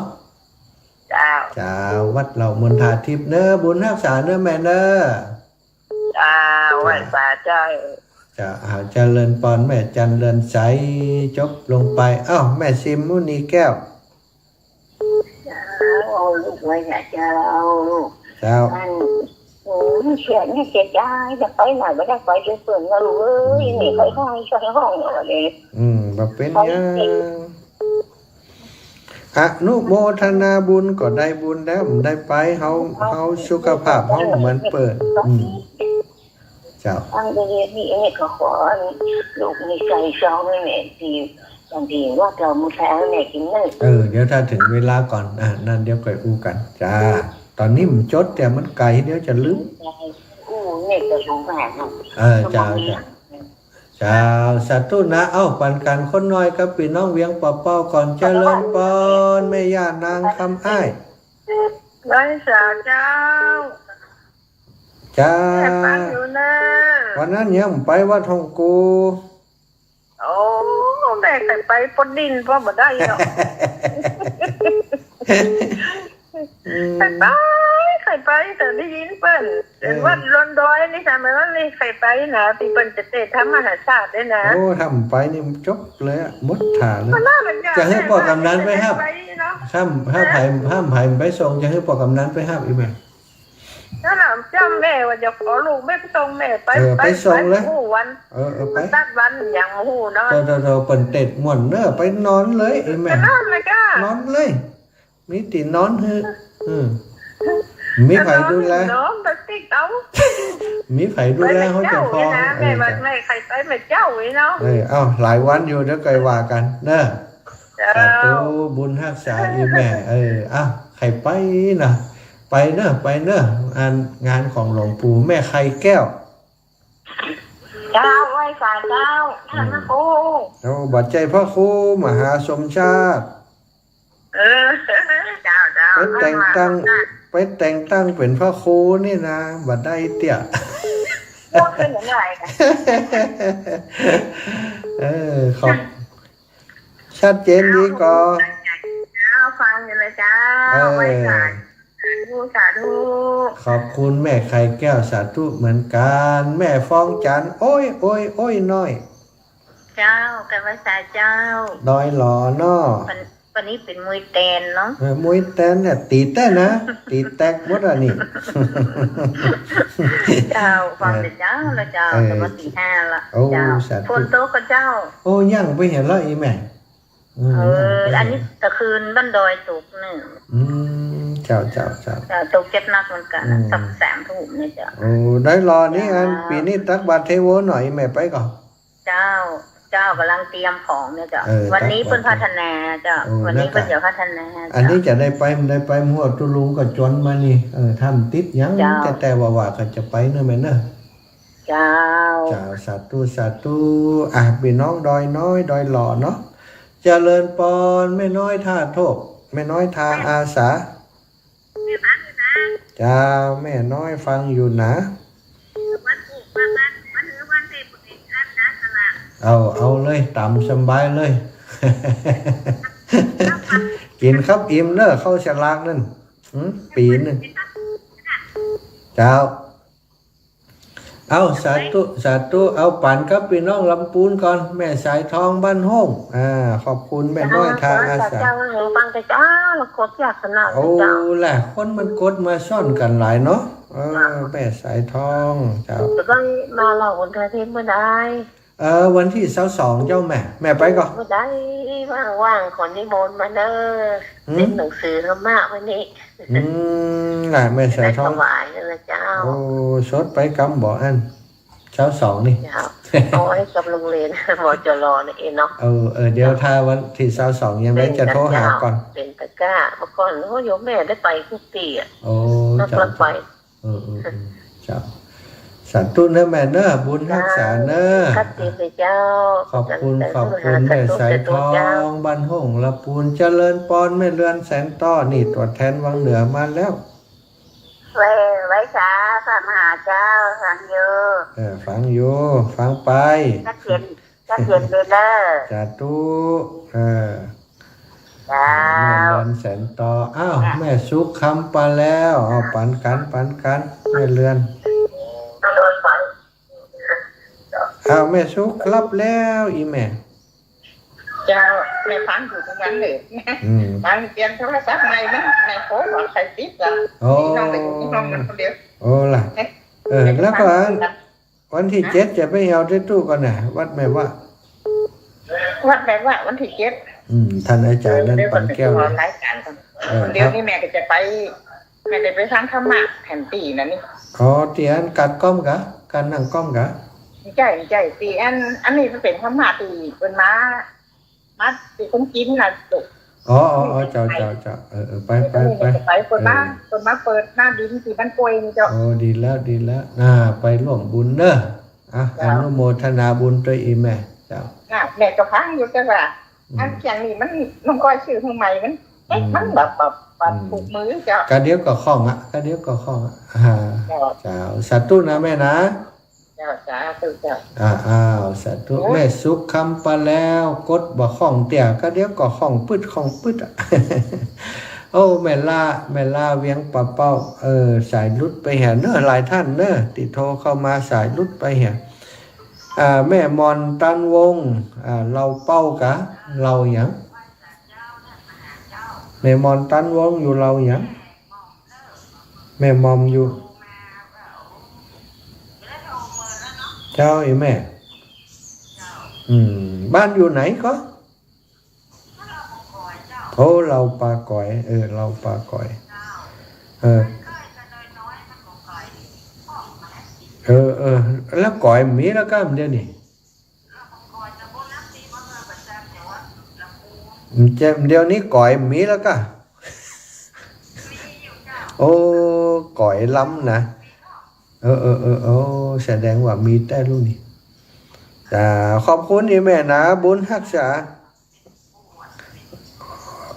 เจ้า เจ้า วัดเหล่ามณฑาทิพย์เนอะ บุญฮักษาเนอะแม่เนอะ เจ้า ไหว้สาเจ้า เจ้า อ่า เจริญปอนแม่จันเรือนใส จบลงไป เอ้า แม่ซิมมุนีแก้ว เจ้า ลูกไหว้สาเจ้า เจ้า อัน โอ้ เสียนี่เสียดาย จะไปไหนบ่ได้ไปเจอเปิ้นนะลูกเอ้ย อืม นี่ค่อยห้อง ค่อยห้องเอาเลย อืม บ่เป๋นหยัง อนุโมทนาบุญก็ได้บุญแล้ว บ่ได้ไป เฮา เฮาสุขภาพเฮาเหมือนเปิ้น อืม เจ้า อันเดียวนี้เองก็ขออันลูกนี่ใส่ซองให้แม่ตี้ บางทีว่าเรามื้อเช้าแม่กิ๋นนึ่ง เออ เดี๋ยวถ้าเถิงเวลาก่อน อ่ะ นั่นเดี๋ยวก่อยอู้กั๋น จ้า ต๋อนนี้มันจด แต่มันไก๋ เดี๋ยวจะลืม อู้ แม่ก็สงสารเนาะ เออ เจ้า เจ้า เจ้า สาธุนะ เอ้า ปันกั๋นคนน้อยกับปี้น้องเวียงป่าเป้าก่อน เจริญปอน แม่ย่านางคำอ้าย ไหว้สาเจ้า เจ้า แม่ฟังอยู่เนอะ วันนั้นยังไปวัดฮ่องกู โอ้ แม่ใค่ไปปนดิน เพราะบ่ได้เนาะ อืม ใค่ไป ใค่ ไป แต่ได้ยินเปิ้น เออ เห็นว่าลอนดอยนี่ค่ะ มันไม่มีใครไปนะ ตี้เปิ้นจะเตะถ้ำมหาชาติด้วยนะ โอ้ ถ้าบ่ไปนี่จบเลยอะ หมดท่าเลย มันน่ามัน จะหื้อป้อกำนันไปฮับ ไปเนาะ ถ้า ถ้าใผ ถ้าใผไปส่ง จะหื้อป้อกำนันไปฮับอีกไหม นั่นน่ะ เจ้าแม่ว่าจะขอลูกแม่ไปส่งแม่ไป เออ ไป ไปส่งเลย ไปฮู้วัน เออ เออ ไป มันตัดวันยังบ่ฮู้เนาะ โธ่ โธ่ โธ่ เปิ้นเตะม่วนเน้อ ไปนอนเลยอีแม่ ไปนอนเลยจ้า นอนเลย มีตี้นอนหื้อ อืม มีใผดูแล นอนไปติ๊กเอา มีใผดูแล ไปแม่เจ้า เขาจะพอ นี่นะ เออ แม่ว่า จ้ะ แม่ใครไปแม่เจ้านี่เนาะ เออ เอ้า หลายวันอยู่ เดี๋ยวค่อยว่ากั๋นเน้อ เจ้า สาธุ บุญฮักษาอีแม่ เออ เอ้า ใผไปนะ ไปเน้อ ไปเน้อ งาน งานของหลวงปู่แม่ไข่แก้ว เจ้า ไหว้สาเจ้า อืม พระครู โอ้ บ่ใจ้พระครูมหาสมชาติ เออ เจ้า เจ้า ไปแต่งตั้ง ไปแต่งตั้งเป๋นพระครูนี่นะ บ่ได้เตื้อ พูดขึ้นเหมือนอะไรนะ เออ ขอบ ชัดเจนดีก่อ เจ้า ฟังอยู่เลยเจ้า เออ ไหว้สา สาธุ สาธุ ขอบคุณแม่ไข่แก้ว สาธุเหมือนกั๋น แม่ฟองจันทร์ โอ๊ย โอ๊ย โอ๊ย น้อย เจ้า กราบไหว้สาเจ้า ดอยหล่อเนาะ วัน วันนี้เป๋นมวยแตนเนาะ เออ มวยแตนเนี่ย ตี๋แต๊นะ ตี๋แตกหมดอะนี่ เจ้า ฟังแต่เจ๊าละเจ้า เออ แต่ว่าตีห้าละ โอ้ เจ้า สาธุ ฝนตกก่อเจ้า โอ้ ยังไปเห็นแล้วอีแม่ เออ เออ ยังไปเห็น อันนี้ตะคืนบ้านดอยตกนึ่ง อืม เจ้า เจ้า เจ้า เจ้า ตกเจ็บนักเหมือนกั๋นนะ อืม สักสามทุ่มเนี่ยเจ้า โอ้ ดอยหล่อนี่ เจ้า อันปี๋นี้ตักบาตรเทโวหน่อย แม่ไปก่อ เจ้า เจ้า ก๋ำลังเตรียมของเนี่ยเจ้า เออ วันนี้เปิ้นพัฒนาเจ้า โอ้ วันนี้เปิ้นจะพัฒนา อันนี้จะได้ไป บ่ได้ไป หมวดตุลุงก็จนมานี่ เออ ถ้ามันติดยัง เจ้า แต่ แต่ว่า ว่าก็จะไปเน้อแม่เน้อ เจ้า เจ้า สาธุ สาธุ อ่ะ ปี้น้องดอยน้อย ดอยหล่อเนาะ เจริญปอน แม่น้อยท่าโทก แม่น้อยท่าอาสา เจ้า แม่น้อยฟังอยู่นะ เอา เอาเลย ต๋ามสบายเลย กิ๋นครับอิ่มเน้อ ข้าวสลากนั่น หืม ปี๋นึ่ง เจ้า เอา สาธุ สาธุ เอาปั๋นกับปี้น้องลำปูนก่อน แม่สายทองบ้านห้ง อ่า ขอบคุณแม่น้อยท่าอาสา เจ้า ฟังแต่เจ๊า แล้วกดยากขนาด โอ้ เจ้า แหละ คนมันกดมาซ้อนกั๋นหลายเนาะ เออ เจ้า แม่สายทอง เจ้า แล้วก็มาเล่าคนไทยเทศเมื่อใด เออ วันตี้ซาวสองเจ้าแม่ แม่ไปก่อ เมื่อใดว่างๆ ขอนิมนต์มาเน้อ หืม เล่มหนังสือธรรมะวันนี้ อืม น่ะ แม่สายทอง ถวายเลยเจ้า โอ้ สดไปกำบ่อัน ซาวสองนี่ เจ้า เอาไว้กับโรงเรียน มจร นี่เองเนาะ เออ เออ เดี๋ยวถ้าวันตี้ซาวสองยังไงจะโทรหาก่อน เป๋นตะกร้า เมื่อก่อน โอ้ โยมแม่ได้ไปกู้ตี้อะ โอ้ นัก เจ้า ลักไป เออ เออ เออ เจ้า สาธุเน้อแม่เน้อ บุญฮักษาเน้อ ครับ ดีเลยเจ้า ขอบคุณ ขอบคุณแม่สายทอง บ้านห้งละปูน เจริญปอน แม่เรือนแสนต่อ นี่ตั๋วแทนวังเหนือมาแล้ว ไหว้ ไหว้สา พระมหาเจ้า ฟังอยู่ เออ ฟังอยู่ ฟังไป ชัดเจน ชัดเจนเลยเน้อ สาธุ เออ เจ้า แม่เรือนแสนต่อ อ้าว แม่สุขคำปาแล้ว เอาปั๋นกั๋น ปั๋นกั๋น แม่เรือน อ้าว แม่สุขหลับแล้ว อี่แม่ เจ้า แม่ฟังอยู่ทุกวันเลย อืม ฟังเปลี่ยนโทรศัพท์ใหม่ มัน แม่โทรว่าใครติดอ่ะ โอ้ น้องไปอยู่ในห้องนั้นคนเดียว โอ้ล่ะ เอ๊ะ เออ แล้วก็ วันตี้เจ็ดจะไปเอาตี้ตู้ก่อนน่ะ วัดแม่วะ วัดแม่วะ วันตี้เจ็ด อืม ต้านอาจ๋ารย์นั่น เดี๋ยว ปั๋นแก้ว เดี๋ยวก่อน นะ รายก๋านก่อน เออ เดี๋ยวนี้แม่ก็จะไป แม่จะไปฟังธรรมะแถมตี้นั่นนี่ อ๋อ ตี้อันกั๋นก้อมกะ กั๋นนั่งก้อมกะ ใจ้ ใจ้ ตี้อัน อันนี้มันเป๋นธรรมะตี้เปิ้นมา มาตี้คนจีนน่ะ ลูก อ๋อ อ๋อ อ๋อ เจ้า เจ้า เจ้า เออ เออ ไป ไป ไป ไป เปิ้นมา เออ เปิ้นมาเปิดหน้าดินตี้บ้านป่วยนี่เจ้า โอ้ ดีแล้ว ดีแล้ว อ่า ไปร่วมบุญเน้อ อ่ะ เจ้า อนุโมทนาบุญตวยอี่แม่ เจ้า น่ะ แม่ก็ฟังอยู่แต่ว่า อืม อันเสียงนี่มัน น้องก้อยซื้อหื้อใหม่ มัน เอ๊ะ อืม มันแบบ แบบ แบบ อืม ถูกมือเจ้า กะเดี๋ยวก็คล่องอ่ะ กะเดี๋ยวก็คล่องอ่ะ อ่า เจ้า เจ้า สาธุนะแม่นะ เจ้า สาธุเจ้า อ่า อ้าว สาธุ โอ้ แม่สุขคำปาแล้ว กดบ่คล่องเตื้อ กะเดี๋ยวก็คล่องปึ๊ด คล่องปึ๊ดอ่ะ โอ้ แม่ล่า แม่ล่าเวียงป่าเป้า เออ สายหลุดไปเหียเนอะ หลายท่านเนอะ ตี้โทรเข้ามา สายหลุดไปเหีย อ่า แม่มอนตันวงศ์ อ่า ลาวเป้ากะ ลาวหยัง แม่มอนตันวงศ์อยู่ลาวหยัง แม่มอมอยู่ เจ้า อีแม่ อืม บ้านอยู่ไหนก็ โอ้ ลาวป่าก๋อย เออ ลาวป่าก๋อย เออ เออ เออ แล้วก๋อยมีแล้วก้า เดี๋ยวนี้ เดี๋ยวนี้ก๋อยมีแล้วก้า โอ้ ก๋อยลำนะ เออ เออ เออ โอ้ แสดงว่ามีแต๊ลูกนี้ จ้า ขอบคุณอีแม่นะ บุญฮักษา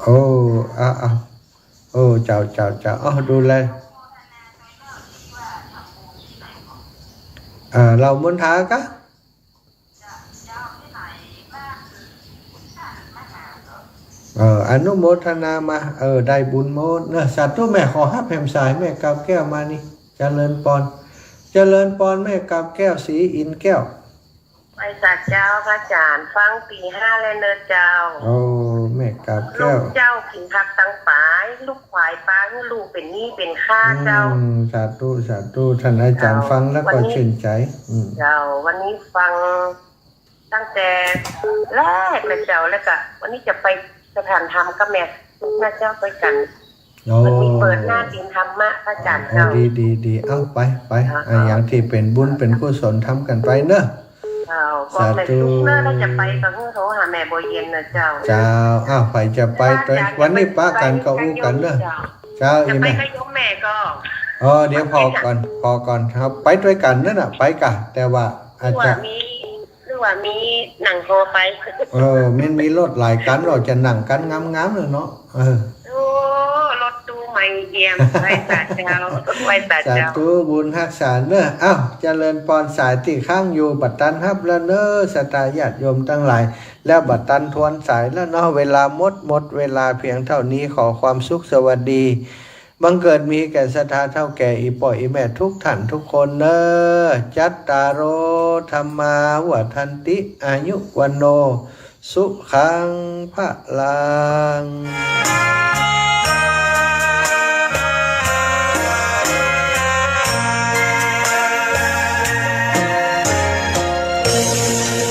โอ้ อ่ะ อ่ะ โอ้ เจ้า เจ้า เจ้า เอา ดูแล อ่า ลาวมณฑาก้า เออ อนุโมทนามา เออ ได้บุญโมทนา สาธุแม่ ขอฮับแหมสายแม่กาบแก้วมานี่ เจริญปอน เจริญปอนแม่กาบแก้ว ศรีอินแก้ว ไหว้สาเจ้าพระอาจ๋ารย์ ฟังตี๋ห้าแล้วเน่อเจ้า โอ้ แม่กาบแก้ว ลูกเจ้ากิ๋นผักตังป๋าย ลูกขวายปลาหื้อลูกเป๋นหนี้เป๋นค่าเจ้า อืม สาธุ สาธุ ท่านอาจ๋ารย์ฟังแล้วก็ชื่นใจ๋ อืม เจ้า วันนี้ฟัง ตั้งแต่แรกเลยเจ้า แล้วก็วันนี้จะไปสถานธรรมกับแม่ตุ๊กนะเจ้า ตวยกั๋น โอ้ วันนี้เปิดหน้าเรียนธรรมะพระอาจ๋ารย์ โอ้ เจ้า ดี ดี ดี เอ้า ไป ไป อ่า อ่า อย่างตี้เป๋นบุญเป๋นกุศลทำกั๋นไปเน่อ เจ้า บอกแม่ตุ๊กเน่อ สาธุ ถ้าจะไปก็หื้อโทรหาแม่บัวเย็นนะเจ้า เจ้า อ้าว ใผจะไปตวย วันนี้ปะกั๋นก็อู้กั๋นเน่อ เจ้า เจ้า จะไป อีแม่ กับโยมแม่ก็ อ๋อ เดี๋ยวผ่อก่อน ผ่อก่อนครับ ไปตวยกั๋นนั่นน่ะ ไปก่ะ แต่ว่าอาจจะ หรือว่ามี หรือว่ามีหนังฮอไป เออ มันมีรถหลายคัน เฮาจะนั่งกั๋นงามๆ เลยเนาะ เออ โอ้ รถตู้ใหม่เอี่ยม ไหว้สาเจ้า ไหว้สาเจ้า สาธุ บุญฮักษาเน่อ อ้าว เจริญปอน สายตี้ค้างอยู่ บ่ตันฮับแล้วเน่อ ศรัทธาญาติโยมตังหลาย แล้วบ่ตันทวนสายแล้วเนาะ เวลาหมด หมดเวลาเพียงเต้านี้ ขอความสุขสวัสดี บังเกิดมีแก่ศรัทธาเฒ่าแก่อี่ป้ออี่แม่ทุกท่านทุกคนเน่อ จัตตาโร ธัมมา วัฑฒันติ อายุ วัณโณ สุขัง พลัง